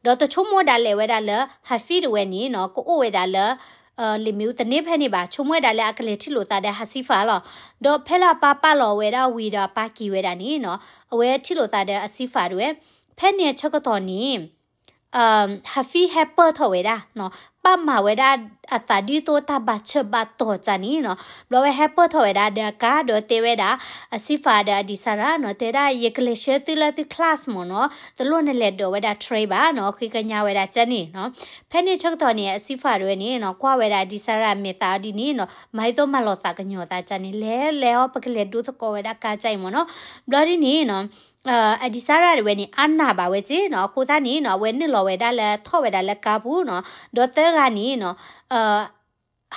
ဒီးတဆိကမိၣ်ဒၣ်လဲာ်ဝဲဒၣ်လၢ ဟးဖံတဝဲန့ၣ်နီၤ ကအိၣ်ဝဲဒၣ်လၢ လ့ၣ်မ့ၣ်အူသန့ဖဲန့ၣ်ဘၣ်, ဆိကမိၣ်ဝဲဒၣ်လၢအကလဲၤထံၣ်လိာ်သးဒီးဟးစံဖးလီၤ. ဒီးဖဲလၢအပၢ်ပာ်လီၤဝဲဒၣ်ဝံၤဒီးအပၢ်က့ၤဝဲဒၣ်န့ၣ်နီၤ, အဝဲထံၣ်လိာ်သးဒီးအစံဖးတဝဲ, ဖဲန့ၣ်ဆၢကတီၢ်န့ၣ် ဟးဖံဟဲပၢၢ်ထီၣ်ဝဲဒၣ်နီၤ, ပာ်မၤဝဲဒၣ်အသးဒ်သိးတၢ်ဘၣ်ဆၢဘၣ်တီၢ်တၢ်န့ၣ်နီၤ, ဘျီဝဲဟဲပၢၢ်ထီၣ်ဝဲဒၣ်ဒီးအကါ ဒီးတဲဝဲဒၣ် အစံဖးဒီးအဒံးစါရၤနီၤ, တဲဒၣ်ယကလဲၤဆှၢသုလၢသု class မ့ၢ်နီၤ, တလိၣ်နလဲၤဒိးဝဲဒၣ် train ဘၣ်နီၤ, ဃ့ကညးဝဲဒၣ်ကန့ၣ်နီၤ. ဖဲန့ၣ်ဆၢကတီၢ်န့ၣ် အစံဖးတဝဲန့ၣ်နီၤ ကွၢ်ဝဲဒၣ်အဒံးစါရၤအမဲာ်သးအီၤဒ်န့ၣ်နီၤ, မၤဒ်သိးမၤလီၤသးကညီၤသးကန့ၣ်, လဲၤလဲၤအီၤ ပကလဲၤဒိသကိးဝဲဒၣ်ကါကန့ၣ်မ့ၢ်နီၤ. ဘျီဒ်န့ၣ်နီၤ အဒံးစါရၤတဝဲန့ၣ် အါနၢ်ဘၣ်ဝဲက့နီၤ, အဃိသတးန့ၣ်နီၤ အဝဲနုာ်လီၤဝဲဒၣ်လၢထီၣ်ဝဲဒၣ်လၢကါပူၤနီၤ, ဒီးသၢဂၤန့ၣ်နီၤ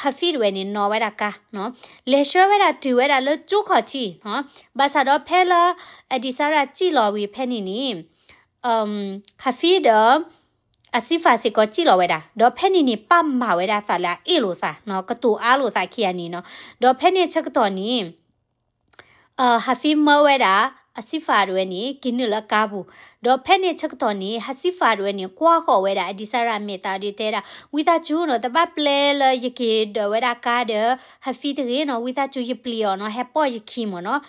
ဟးဖံတဝဲန့ၣ် နီၣ်ဝဲဒၣ်ကါနီၤ, လဲၤဆှၢဝဲဒၣ်တုၤဝဲဒၣ်လၢကၠိခီၣ်ထံးနီၤ, ဘၣ်ဆၣ်ဒီးဖဲလၢ အဒံးစါရၤစံၣ်လီၤဝံၤဖဲန့ၣ်န့ၣ် ဟးဖံဒီး အစံဖးစ့ၢ်ကီးစံၣ်လီၤဝဲဒၣ်, ဒီးဖဲန့ၣ်န့ၣ် ပာ်မၤဝဲဒၣ်သးလၢအအ့ၣ်လိာ်သးနီၤ, ကတိၤအါလိာ်သးခံဂၤန့ၣ်နီၤ, ဒီးဖဲန့ၣ်ဆၢကတီၢ်န့ၣ် ဟးဖံမၢဝဲဒၣ် အစံဖးတဝဲန့ၣ် က့ၤနုာ်လၢကါပူၤ, ဒီးဖဲန့ၣ်ဆၢကတီၢ်န့ၣ် ဟးစံဖးတဝဲန့ၣ် ကွၢ်ဃီၤဝဲဒၣ် အဒံးစါရၤအမဲာ်သးဒီးတဲဒၣ် ဝံသးစူၤနီၤ, တဘၣ်ပျဲလၢယက့ၤဒၢးဝဲဒၣ်ကါဒီး ဟးဖံတဂ့ၤနီၤ, ဝံသးစူၤယပျံၤအီၤနီၤ, ဟဲပိာ်ယခံမ့ၢ်နီၤ.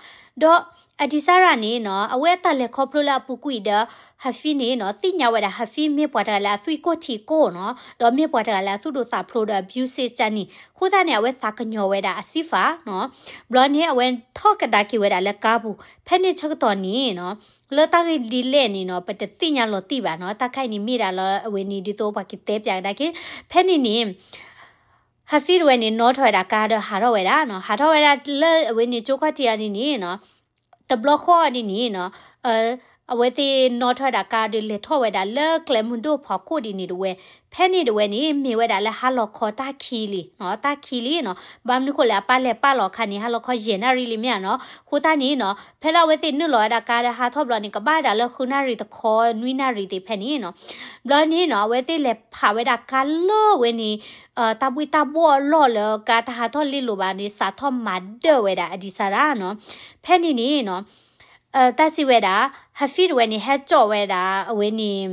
ဒီးအဒံးစါရၤန့ၣ်နီၤ အဝဲအတၢ်လဲၤခီဖျိလၢအပူၤကွံာ်ဒီး ဟးဖံန့ၣ်နီၤ သ့ၣ်ညါဝဲဒၣ် ဟးဖံမ့ၢ်ပှၤတဂၤလၢအသွံၣ်ကိၢ်ထံကိၢ်နီၤ, ဒီးမ့ၢ်ပှၤတဂၤလၢအသူၣ်ဒိၣ်သးဖျိးဒီး abusive ကန့ၣ်, အဃိသတးန့ၣ် အဝဲသးကညီၤဝဲဒၣ်အစံဖးနီၤ, ဘျီန့ၣ် အဝဲထီၣ်ကဒါက့ၤဝဲဒၣ်လၢကါပူၤ, ဖဲန့ၣ်ဆၢကတီၢ်န့ၣ်နီၤ လၢတၢ်ဂ့ၢ်ဒ်လဲၣ်န့ၣ်နီၤ ပတသ့ၣ်ညါလီၤတံၢ်ဘၣ်နီၤ, တၢ်ခါအံၤန့ၣ်မ့ၢ်ဒၣ်လၢအဝဲန့ၣ် ဒ်သိးပှၤကတဲပၠးကဒါက့ၤ, ဖဲန့ၣ်န့ၣ် ဟးဖံတဝဲန့ၣ် နီၣ်ထီၣ်ဝဲဒၣ်ကါဒီးဟးထီၣ်ဝဲဒၣ်နီၤ, ဟးထီၣ်ဝဲဒၣ်လၢအဝဲန့ၣ်ကၠိခီၣ်ထံးအီၤန့ၣ်န့ၣ်နီၤ, တဘျီဃီဒ်န့ၣ်နီၤ အဝဲသ့ၣ်နီၣ်ထီၣ်ဝဲဒၣ်ကါဒီးလဲၤထီၣ်ဝဲဒၣ်လၢကျဲမုၢ်ဒိၣ်ဖီခိၣ်ဒ်န့ၣ်တဝဲ, ဖဲန့ၣ်တဝဲန့ၣ် မ့ၢ်ဝဲဒၣ်လၢဟါလီၤခီတၢ်ခံလံနီၤ, တၢ်ခံလံနီၤ, ဘၣ်မနုၤဃိလဲၣ် အပၢ်လဲၤပာ်လီၤအခါန့ၣ် ဟါလီၤခီယဲၢ်နၣ်ရံၣ်လံမ့ၢ်ဧါနီၤ, အဃိသတးန့ၣ်နီၤ ဖဲလၢအဝဲသ့ၣ်နုာ်လီၤဝဲဒၣ်ကါဒီးဟးထီၣ်ဘျီန့ၣ် ကဘၣ်ဝဲဒၣ်လၢဃုနၣ်ရံၣ်တခီ နွံနၣ်ရံၣ်သ့ၣ်ဖဲန့ၣ်နီၤ, ဘျီန့ၣ်နီၤ အဝဲသ့ၣ်လဲၤဖးဝဲဒၣ်ကါလၢအဝဲန့ၣ် တၢ်ဘှံးတၢ်ဘှီၣ်အလီၢ်လၢကါတဟးထီၣ်လ့လိာ်ဘၣ်န့ၣ် စးထီၣ်မၤဒၢၣ်ဝဲဒၣ်အဒံးစါရၤနီၤ, ဖဲန့ၣ်န့ၣ်နီၤ တၢ်စံးဝဲဒၣ် ဟးဖံတဝဲန့ၣ် ဟဲစိာ်ဝဲဒၣ်အဝဲန့ၣ်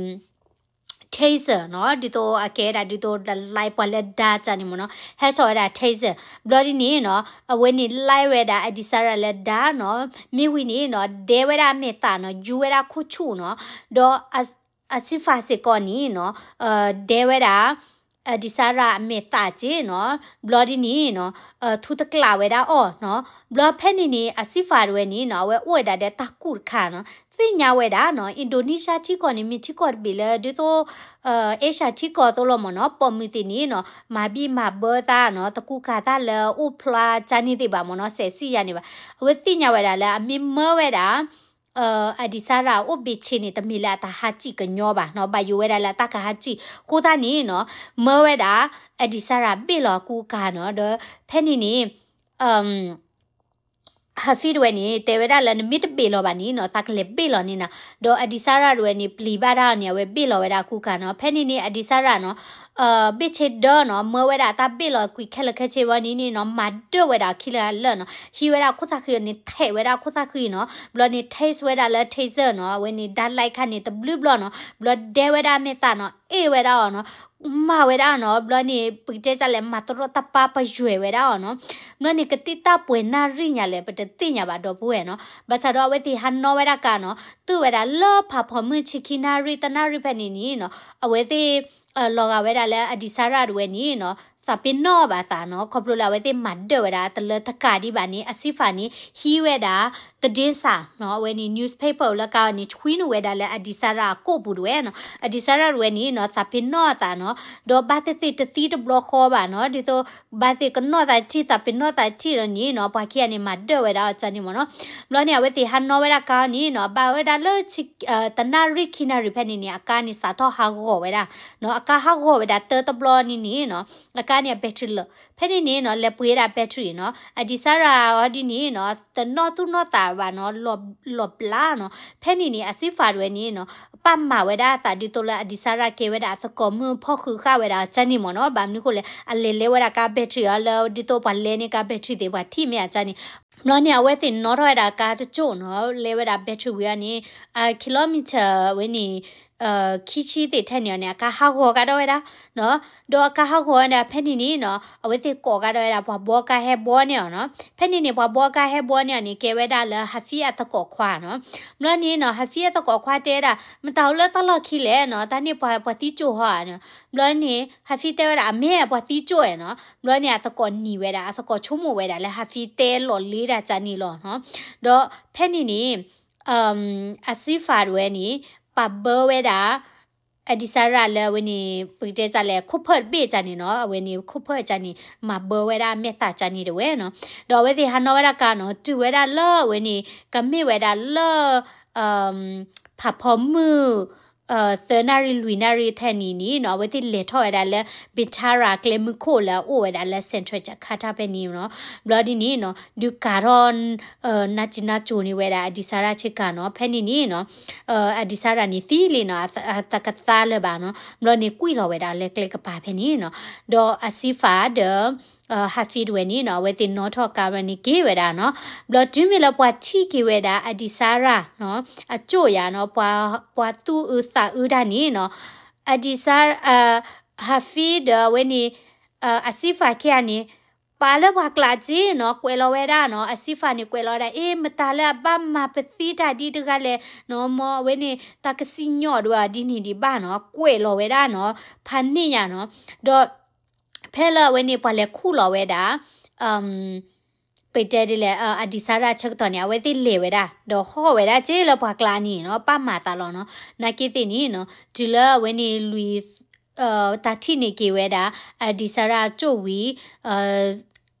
taser နီၤ, ဒ်သိးအကဲဒၣ်ဒ်သိး like ပှၤလၢဒါကန့ၣ်မ့ၢ်နီၤ, ဟဲစိာ်ဝဲဒၣ် taser ဘျီဒ်န့ၣ်နီၤ အဝဲန့ၣ် like ဝဲဒၣ်အဒံးစါရၤလၢဒါနီၤ, မ့ၢ်ဝံၤန့ၣ်နီၤ ဒဲဝဲဒၣ်အမဲာ်သးနီၤ, ယူဝဲဒၣ်ခိၣ်ဆူၣ်နီၤ, ဒီး အစံဖးစ့ၢ်ကီးန့ၣ်နီၤ ဒဲဝဲဒၣ် အဒံးစါရၤအမဲာ်သးက့နီၤ, ဘျီဒ်န့ၣ်နီၤ ထူတကျးဝဲဒၣ်အီၤနီၤ, ဘျီဖဲန့ၣ်န့ၣ် အစံဖးတဝဲန့ၣ်နီၤ အဝဲအိၣ်ဝဲဒၣ်ဒီးတၢ်ကူၣ်တခါနီၤ, သ့ၣ်ညါဝဲဒၣ်နီၤ Indonesia ထံကီၢ်န့ၣ် မ့ၢ်ထံကီၢ်တဘ့ၣ်လၢ ဒ်သိး Asia ထံကီၢ်သိးလီၤမ့ၢ်နီၤ, ပိာ်မုၣ်သ့ၣ်န့ၣ်နီၤ မၤဘံၣ်မၤဘၢသးနီၤ, တကူၣ်ကၤတၢ်လၢအိၣ်ဖျါကန့ၣ်သ့ၣ်ဘၣ်မ့ၢ်နီၤ, စဲးစံၣ်ယါန့ၣ်ဘၣ်, အဝဲသ့ၣ်ညါဝဲဒၣ်လၢအမ့ၢ်မၢဝဲဒၣ် အဒံးစါရၤအိၣ်ဘ့ၣ်ဆ့န့ၣ် တမ့ၢ်လၢအတၢ်ဟးစံၣ်ကညီဘၣ်နီၤ, ဘၣ်ယိၣ်ဝဲဒၣ်လၢအတၢ်ကဟးစံၣ်, အဃိသတးန့ၣ်နီၤ မၢဝဲဒၣ် အဒံးစါရၤဘ့ၣ်လီၤအကူအကၤနီၤ, ဒီးဖဲန့ၣ်န့ၣ် ဟးဖံတဝဲန့ၣ် တဲဝဲဒၣ်လၢနမ့ၢ်တဘ့ၣ်လီၤဘၣ်န့ၣ်နီၤ သးကလဲၤဘ့ၣ်လီၤန့ၢ်နၤ, ဒီးအဒံးစါရၤတဝဲန့ၣ် ပျံၤဘၣ်တၢ်အီၤန့ၣ် အဝဲဘ့ၣ်လီၤဝဲဒၣ်အကူကၤနီၤ, ဖဲန့ၣ်န့ၣ် အဒံးစါရၤနီၤ ဘ့ၣ်ဆ့ဒၢနီၤ မၢဝဲဒၣ်တၢ်ဘ့ၣ်လီၤကွံာ်ခဲလၢာ်ခဲဆ့ဝဲန့ၣ်န့ၣ်နီၤ မၤဒၢၣ်ဝဲဒၣ်အခံလၢာ်လၢာ်နီၤ, ဟံးဝဲဒၣ်အခိၣ်သးဃံန့ၣ် ထဲးဝဲဒၣ်အခိၣ်သးဃံနီၤ, ဘျီန့ၣ် taser ဝဲဒၣ်လၢ taser နီၤ အဝဲန့ၣ် ဒါ like ခါန့ၣ် တဘျုးဘျီနီၤ, ဘျီဒဲဝဲဒၣ်အမဲာ်သးနီၤ အ့ၣ်ဝဲဒၣ်အီၤနီၤ မၤဝဲဒၣ်အီၤနီၤ, ဘျီန့ၣ် ပကတဲဒ်လဲၣ် မၤတရီတပါပယွဲၢ်ဝဲဒၣ်အီၤနီၤ, ဘျီန့ၣ် ကတ့ၢ်တၢ်ပှဲၤနၣ်ရံၣ်ညါလဲၣ် ပတသ့ၣ်ညါဘၣ်ဒီပုၢ်ဝဲၢ်နီၤ, ဘၣ်ဆၣ်ဒီးအဝဲသ့ၣ်ဟးနီၣ်ဝဲဒၣ်ကါနီၤ တုၤဝဲဒၣ်လၢဖးဖီမုၢ်ဆံခံနၣ်ရံၣ်တနၣ်ရံၣ်ဖဲန့ၣ်န့ၣ်နီၤ အဝဲသ့ၣ် လီၤဂာ်ဝဲဒၣ်လၢအဒံးစါရၤတဝဲန့ၣ်နီၤ သးပ့ၤနီၣ်ဘၣ်သးနီၤ, ခီဖျိလၢအဝဲသ့ၣ်မၤဒၢၣ်ဝဲဒၣ်တလၢတကးဒံးဘၣ်န့ၣ် အစံဖးန့ၣ် ဟံးဝဲဒၣ် သဒ့စးနီၤ, အဝဲန့ၣ် newspaper လၢကါန့ၣ် ထွံနုာ်ဝဲဒၣ်လၢအဒံစါရအကိာ်ပူၤတဝဲနီၤ, အဒံစါရတဝဲန့ၣ်နီၤ သးပ့ၤနီၣ်အသးနီၤ, ဒီးဘၣ်သ့ၣ်သ့ၣ်တသံတဘျီဃီဘၣ်နီၤ, ဒ်သိး ဘၣ်သ့ၣ်ကနီၣ်သးထံၣ် သးပ့ၤနီၣ်သးထံၣ်လီၤန့ၣ်နီၤ, ပှၤခံဂၤန့ၣ် မၤဒၢၣ်ဝဲဒၣ်အီၤကန့ၣ်မ့ၢ်နီၤ, ဘျီန့ၣ် အဝဲသ့ၣ်ဟးနီၣ်ဝဲဒၣ်ကါန့ၣ်နီၤ, ဘၣ်ဝဲဒၣ်လၢ တနၣ်ရံၣ်ခံနၣ်ရံၣ်ဖဲန့ၣ်န့ၣ် အကါန့ၣ်စးထီၣ်ဟးဂီၤဝဲဒၣ်နီၤ, အကါဟးဂီၤဝဲဒၣ်တၢတဘျီန့ၣ်န့ၣ်နီၤ, အကါန့ၣ်အ battery လၢာ်, ဖဲန့ၣ်န့ၣ်နီၤ လဲၤပှ့ၤဝဲဒၣ် battery နီၤ, အဒံစါရအီၤဒ်န့ၣ်နီၤ တနီၣ်သူၣ်နီၣ်သးဘၣ်နီၤ, လီၤပျါနီၤ, ဖဲန့ၣ်န့ၣ် အစံဖးတဝဲန့ၣ်နီၤ ပာ်မၤဝဲဒၣ်အသးဒ်သိးလၢအဒံစါရကဲဝဲဒၣ်အသကိးမုၢ်ဖီၣ်ဃုာ်ဃာ်ဝဲဒၣ်အကန့ၣ်မ့ၢ်နီၤ, ဘၣ်မနုၤဃိလဲၣ် အလဲၤလဲဝဲဒၣ်ကါ battery အီၤလၢဒ်သိးပှၤလဲန့ၢ်ကါ battery သ့ၣ်ပှၤထံၣ်မ့ၢ်အကန့ၣ်, ဘျီန့ၣ် အဝဲသ့ၣ်နီၣ်ထီၣ်ဝဲဒၣ်ကါတကၠိၢ်နီၤ, လဲဝဲဒၣ် battery ဝံၤအီၤန့ၣ် အ kilometer ဝဲန့ၣ် ခံဆံသ့ၣ်ထဲန့ၣ်အီၤန့ၣ် အကါဟးဂီၤကဒီးဝဲဒၣ်နီၤ, ဒီးအကါဟးဂီၤဝဲဒၣ်ဖဲန့ၣ်န့ၣ်နီၤ အဝဲသ့ၣ်ကိးကဒီးဝဲဒၣ် ပှၤဘှီကါဟဲဘှီန့ၢ်အီၤနီၤ, ဖဲန့ၣ်န့ၣ် ပှၤဘှီကါဟဲဘှီန့ၢ်အီၤန့ၣ် ကဲဝဲဒၣ်လၢ Hafiz အသကိးခွါနီၤ, ဘျီန့ၣ်နီၤ Hafiz အသကိးခွါတဲဝဲဒၣ် မတၤအိၣ်လၢတၢ်လီၢ်ခံလဲၣ်နီၤ, တၢ်န့ၣ်ပှၤ ပှၤသံကၠိၢ်ဟီဧါနီၤ, ဘျီန့ၣ် Hafiz တဲဝဲဒၣ် အမ့ၢ်ပှၤသံကၠိၢ်ဧါနီၤ, ဘျီန့ၣ် အသကိးနံၤဝဲဒၣ် အသကိးဆိကမိၣ်ဝဲဒၣ်လၢ Hafiz တဲလီၤလ့တၢ်ကန့ၣ်လီၤနီၤ, ဒီးဖဲန့ၣ်န့ၣ် အစံဖးတဝဲန့ၣ် ပာ်ဘၢဝဲဒၣ် အဒံစါရလၢအဝဲန့ၣ် ပကတဲတၢ်လဲၣ် ခိၣ်ဖၢၣ်တဘ့ၣ်ကန့ၣ်နီၤ, အဝဲန့ၣ်ခိၣ်ဖၢၣ်ကန့ၣ် မၤဘၢဝဲဒၣ်အမဲာ်သၣ်ကန့ၣ်တဝဲနီၤ, ဒီးအဝဲသ့ၣ်ဟးနီၣ်ဝဲဒၣ်ကါနီၤ တုၤဝဲဒၣ်လၢအဝဲန့ၣ် ကမ့ၢ်ဝဲဒၣ်လၢ ဖးဖီမုၢ် သၢနၣ်ရံၣ်လွံၢ်နၣ်ရံၣ်ထဲန့ၣ်န့ၣ်နီၤ အဝဲသ့ၣ်လဲၤထီၣ်ဝဲဒၣ်လၢ Bintara ကျဲမုၢ်ခိၣ်လၢအအိၣ်ဝဲဒၣ်လၢ Central Jakarta ဖဲန့ၣ်နီၤ, ဘျီဒ်န့ၣ်နီၤ ဒုးကၤထီၣ် နါစံနါကိၤန့ၢ်ဝဲဒၣ်အဒံစါရဆ့ကၤနီၤ, ဖဲန့ၣ်န့ၣ်နီၤ အဒံစါရန့ၣ်သံလံနီၤ, အသးကသါလၢၤဘၣ်နီၤ, ဘျီန့ၣ်ကွံာ်လီၤဝဲဒၣ်လၢကျဲကပၤဖဲန့ၣ်နီၤ, ဒီးအစံဖးဒီး Hafiz တဝဲန့ၣ်နီၤ အဝဲသ့ၣ်နီၣ်ထီၣ်ကါဝဲန့ၣ်က့ၤဝဲဒၣ်နီၤ, ဘျီတုၤမ့ၢ်လၢပှၤထံၣ်က့ၤဝဲဒၣ်အဒံစါရနီၤ အကၠိၢ်ယၤနီၤ ပှၤသူၣ်အုးသးအုးတၢ်န့ၣ်နီၤ, အဒံစါ Hafiz ဒီးအဝဲန့ၣ် အစံဖးခံဂၤန့ၣ် ပာ်လၢပှၤကျးက့နီၤ ကွဲးလီၤဝဲဒၣ်နီၤ, အစံဖးန့ၣ် ကွဲးလီၤဝဲဒၣ် အ့ မတၤလၢအဘၣ်မၤပသံတၢ်ဒ်တဂၤလဲၣ်နီၤ, မ့ၢ်အဝဲန့ၣ် တၢ်ကစံၣ်ညီၣ်ဒဝဲဒ်န့ၣ်ဒံးဘၣ်နီၤ, ကွဲးလီၤဝဲဒၣ်နီၤ, ဖးန့ၢ်ယၤနီၤ, ဒီး ဖဲလၢအဝဲန့ၣ် ပှၤလဲၤခူၣ်လီၤဝဲဒၣ် ပတဲဒ်လဲၣ် အဒံစါရဆၢကတီၢ်န့ၣ် အဝဲသ့ၣ်လဲၤဝဲဒၣ် ဒီးဟီၣ်ဝဲဒၣ်က့လၢပှၤကျးန့ၣ်နီၤ, ပာ်မၤသးလီၤနီၤ, နာ်က့သ့ၣ်န့ၣ်နီၤ တုၤလၢအဝဲန့ၣ်လွံၢ် တၢ်ထံၣ်န့ၢ်က့ၤဝဲဒၣ် အဒံစါရကၠိၢ်ဝံၤ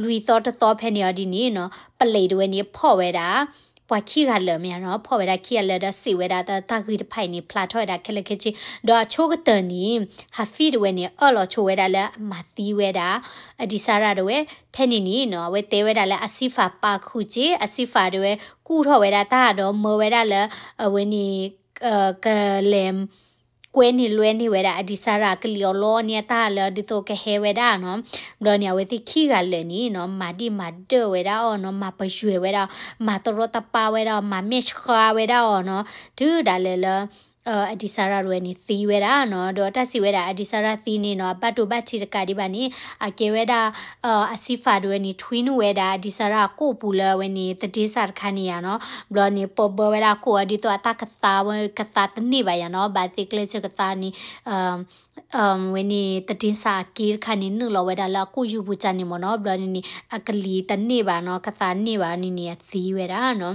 လွံၢ်သီတသီဖဲန့ၣ်အီၤဒ်န့ၣ်နီၤ, ပလံးတဝဲန့ၣ် ဖီၣ်ဝဲဒၣ် ပှၤခံဂၤလၢာ်မ့ၢ်နီၤ, ဖီၣ်ဝဲဒၣ်ခံဂၤလၢာ်ဒီးစံးဝဲဒၣ်တၢ်ဂ့ၢ်တဖၣ်အံၤန့ၣ် ဖျါထီၣ်ဝဲဒၣ်ခဲလၢာ်ခဲဆ့, ဒီးအဆိကတၢၢ်န့ၣ် Hafiz တဝဲန့ၣ် အၢၣ်လီၤဆိဝဲဒၣ်လၢအမၤသံဝဲဒၣ် အဒံစါရတဝဲ, ဖဲန့ၣ်န့ၣ်နီၤ အဝဲတဲဝဲဒၣ်လၢအစံဖးပာ်ဃုာ်က့ အစံဖးတဝဲ ကူၣ်ထီၣ်ဝဲဒၣ်တၢ်ဒီးမၢဝဲဒၣ်လၢ အဝဲန့ၣ် ကလဲၤ ကွဲန့ၢ်လွဲန့ၢ်ဝဲဒၣ်အဒံစါရ ကလံၤအီၤလီန့ၢ်အတၢ်လၢဒ်သိးကဟဲဝဲဒၣ်နီၤ, ဘျီန့ၣ် အဝဲသ့ၣ်ခံဂၤလၢာ်န့ၣ်နီၤ မၤဒံၣ်မၤဒၢၣ်ဝဲဒၣ်အီၤနီၤ, မၤပယွဲၢ်ဝဲဒၣ်, မၤတရီတပါဝဲဒၣ်, မၤမဲာ်ဆှးဝဲဒၣ်အီၤနီၤ, တုၤဒၣ်လဲာ်လၢ အဒံစါရတဝဲန့ၣ်သံဝဲဒၣ်နီၤ, ဒီးတၢ်စံးဝဲဒၣ်အဒံစါရသံန့ၣ်နီၤ အဘၣ်ဒိဘၣ်ထံးတကးဒံးဘၣ်န့ၣ် အကဲဝဲဒၣ် အစံဖးတဝဲန့ၣ် ထွံနုာ်ဝဲဒၣ်အဒံစါရအကိာ်ပူၤလၢအဝဲန့ၣ် သဒ့စးတခါန့ၣ်ယၤနီၤ, ဘျီန့ၣ် ပီၢ်ဘၢဝဲဒၣ်အကိာ်အီၤဒ်သိးအတၢ်ကသါဝဲ ကသါတန့ၢ်ဘၣ်ယၤနီၤ, ဘၣ်သ့ၣ်ကျဲဆၢကသါန့ၣ် ဝဲန့ၣ် သဒ့စးအက့တခါန့ၣ် နုာ်လီၤဝဲဒၣ်လၢအကိာ်ယူၢ်ပူၤကၠၢန့ၣ်မ့ၢ်နီၤ, ဘျီန့ၣ်န့ၣ် အကလံၤတန့ၢ်ဘၣ်နီၤ, ကသါန့ၢ်ဘၣ်န့ၣ်န့ၣ် အသံဝဲဒၣ်နီၤ,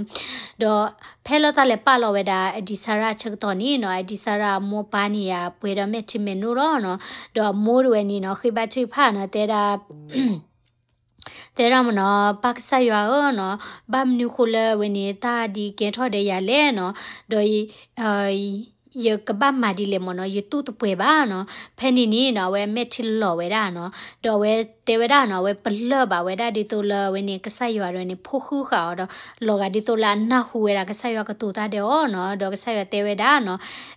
ဒီးဖဲလၢတၢ်လဲၤပာ်လီၤဝဲဒၣ်အဒံစါရဆၢကတီၢ်န့ၣ်နီၤ, အဒံစါရအမိၢ်ပၢ်န့ၣ်ယၤ ပှဲၤဒီးမဲာ်ထံမဲာ်နိလီၤနီၤ, ဒီးအမိၢ်တဝဲန့ၣ်နီၤ ဃ့ဘါထုကဖၣ်နီၤ, တဲဒၣ် တဲဒၣ်မ့ၢ်နီၤ, ပၢ်ကစၢ်ယွၤဧၢနီၤ, ဘၣ်မနုၤဃိလၢအဝဲန့ၣ် တၢ်ဒ်ကဲထီၣ်ဒီးယၤလဲၣ်နီၤ, ဒီး ယကဘၣ်မၤဒ်လဲၣ်မ့ၢ်နီၤ, ယတူၢ်တပှဲၤဘၣ်နီၤ, ဖဲန့ၣ်န့ၣ်နီၤ အဝဲမဲာ်ထံလီၤဝဲဒၣ်နီၤ, ဒီးအဝဲတဲဝဲဒၣ်နီၤ, အဝဲပလၢၢ်ဘၣ်ဝဲဒၣ်ဒ်သိးလၢအဝဲန့ၣ် ကစၢ်ယွၤဒၣ်ဝဲန့ၣ် ဖိဃုဃာ်အီၤဒီး လီၤဂာ်ဒ်သိးလၢအနၢ်ဟူဝဲဒၣ် ကစၢ်ယွၤကတိၤတၢ်ဒီးအီၤနီၤ, ဒီးကစၢ်ယွၤတဲဝဲဒၣ်နီၤ,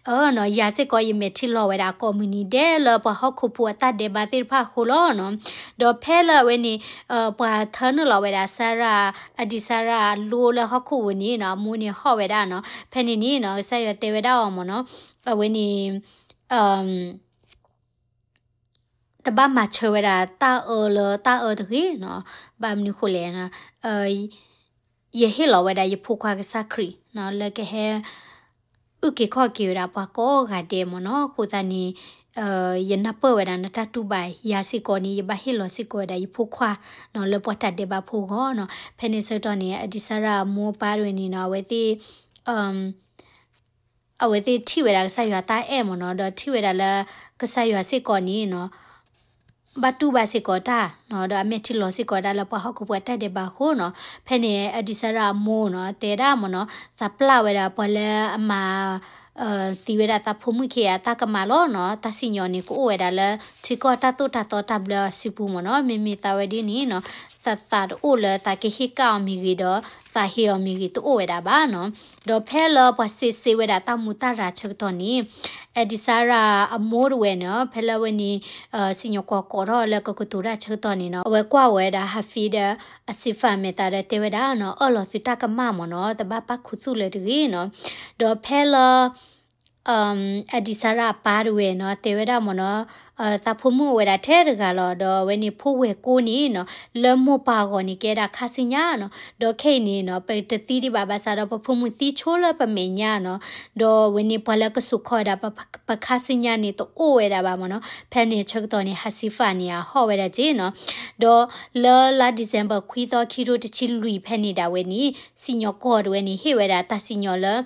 အၢနီၤ, ယၤစ့ၢ်ကီး ယမဲာ်ထံလီၤဝဲဒၣ်ကိးမုၢ်နံၤဒဲးလၢပှၤဟီၣ်ခိၣ်ဖိအတၢ်ဒဲးဘးသ့ၣ်တဖၣ်အဃိလီၤနီၤ, ဒီးဖဲလၢအဝဲန့ၣ် ပှၤထၢနုာ်လီၤဝဲဒၣ်စၤရၤ, အဒံးစၤရၤအလိလၢဟီၣ်ခိၣ်ဝဲန့ၣ်နီၤ, အမိၢ်န့ၣ်ဟီၣ်ဝဲဒၣ်နီၤ, ဖဲန့ၣ်န့ၣ်နီၤ ကစၢ်ယွၤတဲဝဲဒၣ်အီၤမ့ၢ်နီၤ, အဝဲန့ၣ် တဘၣ်မၤဆၢဝဲဒၣ်တၢ်အၢလၢတၢ်အၢတဂ့ၤနီၤ, ဘၣ်မနုၤဃိလဲၣ်, ယဟ့ၣ်လီၤဝဲဒၣ်ယဖိခွါကစၢ်ခရံာ်နီၤ, လၢကဟဲ အုၣ်က့ၤခီၣ်က့ၤဝဲဒၣ်ပှၤကိးဂၤဒဲးမ့ၢ်နီၤ, အဃိသတးန့ၣ် ယနၢ်ပၢၢ်ဝဲဒၣ်နတၢ်တူၢ်ဘၣ်ယၤစ့ၢ်ကီးန့ၣ် ယဘၣ်ဟ့ၣ်လီၤစ့ၢ်ကီးဝဲဒၣ်ယဖိခွါနီၤ လၢပှၤတၢ်ဒဲးဘးဖိအဂီၢ်နီၤ. ဖဲန့ၣ်ဆၢကတီၢ်န့ၣ် အဒံစါရၣ်အမိၢ်အပၢ်တဝဲန့ၣ်နီၤ အဝဲသ့ၣ် အဝဲသ့ၣ်ထံၣ်ဝဲဒၣ်ကစၢ်ယွၤတၢ်အဲၣ်မ့ၢ်နီၤ ဒီးထံၣ်ဝဲဒၣ်လၢ ကစၢ်ယွၤစ့ၢ်ကီးန့ၣ်နီၤ ဘၣ်တူၢ်ဘၣ်စ့ၢ်ကီးတၢ်နီၤ ဒီးအမဲာ်ထံလီၤစ့ၢ်ကီးဝဲဒၣ်လၢပှၤဟီၣ်ခိၣ်ဖိအတၢ်ဒဲးဘးအဃိနီၤ. ဖဲန့ၣ် အဒံစါရၣ်အမိၢ်နီၤ တဲဒၣ်မ့ၢ်နီၤ သးပျၢ်ဝဲဒၣ်ပှၤလၢအမၤ သံဝဲဒၣ်သးဖိမုၣ်ခံဂၤအတၢ်ကမၣ်လီၤနီၤ. တၢ်စံၣ်ညီၣ်န့ၣ် ကအိၣ်ဝဲဒၣ်လၢ ထံကီၢ်တၢ်သိၣ်တၢ်သီတၢ်ဘျၢအစုပူၤမ့ၢ်နီၤ. မ့မ့ၢ်သးဝဲဒ်န့ၣ်နီၤ သးသးတအိၣ်လၢသးကဟ့ၣ်ကၣ်အီၤမ့ၢ်ဂ့ၤဒီး သးဟ့ၣ်အီၤမ့ၢ်ဂ့ၤတအိၣ်ဝဲဒၣ်ဘၣ်နီၤ. ဒီးဖဲလၢပှၤစံးစ့ဝဲဒၣ်တၢ်မူတၢ်ရၤဆၢကတီၢ်န့ၣ် အဒံစါရၣ်အမိၢ်တဝဲန့ၣ် ဖဲလၢအဝဲန့ၣ် စံၣ်ညီၣ်ကွီၢ်ကိးထီၣ်လၢကကတိၤတၢ်ဆၢကတီၢ်န့ၣ်နီၤ အဝဲကွၢ်ဝဲဒၣ်ဟးဖံဒီးအစံဖးမဲာ်သးဒီးတဲဝဲဒၣ်နီၤ အၢၣ်လီၤသုတၢ်ကမၣ်မ့ၢ်နီၤ တဘၣ်ပၣ်ခူသူၣ်လၢၤတဂ့ၤနီၤ. ဒီးဖဲလၢ အဒံစါရၣ်အပၢ်တဝဲနီၤ တဲဝဲဒၣ်မ့ၢ်နီၤ သးဖိမုၣ်အိၣ်ဝဲဒၣ်ထဲတဂၤလီၤ. ဒီးအဝဲန့ၣ်ဖိဝဲၢ်ကိန့ၣ်နီၤ လၢမိၢ်ပၢ်အဂီၢ်န့ၣ် ကဲဒၣ်ခါဆူညါနီၤ. ဒီးခဲအံၤန့ၣ်နီၤ ပတသံဒံးဘၣ်ဘၣ်ဆၣ်ဒီး ပဖိမုၣ်သံဆိလၢပမဲာ်ညါနီၤ. ဒီးအဝဲန့ၣ်ပှၤလၢကစိာ်ခီဝဲဒၣ် ပခါဆူညါန့ၣ် တအိၣ်ဝဲဒၣ်ဘၣ်မ့ၢ်နီၤ. ဖဲန့ၣ်ဆၢကတီၢ်န့ၣ် ဟးစံဖးန့ၣ် အဟီၣ်ဝဲဒၣ်က့နီၤ. ဒီးလၢလါ December ခွံသီ ခံထိတဆံလွံၢ်ဖဲန့ၣ်ဒၣ်ဝဲန့ၣ် စံၣ်ညီၣ်ကွီၢ်တဝဲန့ၣ် ဟ့ၣ်ဝဲဒၣ်တၢ်စံၣ်ညီၣ်လၢ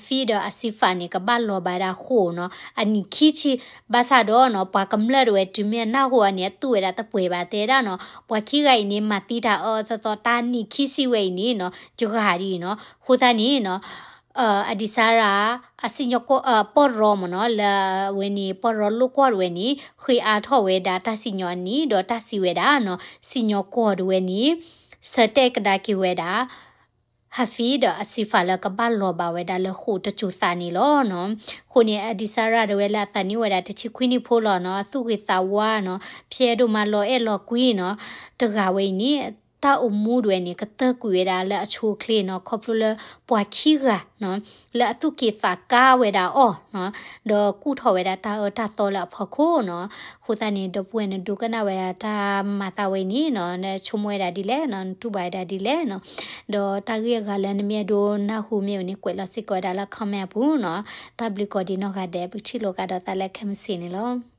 ဟးဖံဒီးအစံဖးန့ၣ် ကဘၣ်လီၤဘၣ်ဒၣ်ဃိာ်နီၤ အနံၣ်ခံဆံ. ဘၣ်ဆၣ်ဒီးနီၤ ပှၤကမျၢၢ်တဝဲတုၤမ့ၢ်အနၢ်ဟူအီၤန့ၣ် အတူၢ်ဝဲဒၣ်တပှဲၤဘၣ် တဲဒၣ်နီၤ ပှၤခံဂၤအံၤန့ၣ် မၤသံတၢ်အၢအၢသီသီ တၢ်နံၣ်ခံဆံဝဲအံၤန့ၣ်နီၤ ယဂၤဒ်အံၤနီၤ. အဃိသတးန့ၣ်နီၤ အဒံစါရၣ် အစံၣ်ညီၣ်ကွီၢ် ပီၢ်ရီမ့ၢ်နီၤ လၢအဝဲန့ၣ် ပီၢ်ရီလိာ်ကွီၢ်တဝဲန့ၣ် ဃ့အါထီၣ်ဝဲဒၣ်တၢ်စံၣ်ညီၣ်အနံၣ် ဒီးတၢ်စံးဝဲဒၣ်နီၤ စံၣ်ညီၣ်ကွီၢ်တဝဲန့ၣ် ဆၢတဲာ်ကဒါက့ၤဝဲဒၣ် ဟးဖံဒီးအစံဖးလၢကဘၣ်လီၤဘၣ်ဝဲဒၣ်လၢဃိာ်တစိၤသးန့ၣ်လီၤနီၤ. အဃိန့ၣ် အဒံစါရၣ်တဝဲလၢအသးနံၣ်အိၣ်ဝဲဒၣ်တဆံခွံနံၣ်ဖိလီၤနီၤ အသူၣ်ဂ့ၤသးဝါနီၤ ဖျဲဒိၣ်မးလီၤအဲၣ်လီၤကွံနီၤ တဂၤဝဲအံၤန့ၣ် တၢ်အိၣ်မူတဝဲန့ၣ် ကတၢၢ်ကွံာ်ဝဲဒၣ်လၢအဆိအချ့နီၤ ခီဖျိလၢပှၤခံဂၤနီၤ လၢအသူၣ်က့ၣ်သးကါဝဲဒၣ်အီၤနီၤ ဒီးကူၣ်ထီၣ်ဝဲဒၣ်တၢ်အၢတၢ်သီလၢအဖီခိၣ်နီၤ. အဃိသတးန့ၣ် ဒီပုၢ်ဝဲၢ်နဒိကနၣ်ဝဲဒၣ်တၢ်မၤသးဝဲအံၤန့ၣ်နီၤ နဆိကမိၣ်ဝဲဒၣ်ဒ်လဲၣ်နီၤ နတူၢ်ဘၣ်ဝဲဒၣ်ဒ်လဲၣ်နီၤ. ဒီးတၢ်ဂ့ၢ်အဂၤလၢနမ့ၢ်အဲၣ်ဒိးနၢ်ဟူမ့ၢ်အိၣ်န့ၣ် ကွဲးလီၤစ့ၢ်ကီးဝဲဒၣ်လၢ comment အပူၤနီၤ. တၢ်ဘျုးကိးဒံးနီၢ်ဂၤဒဲး ပကထံၣ်လိာ်ကဒီးသးလၢခဲမုၢ်ဆ့ၣ်န့ၣ်လီၤ.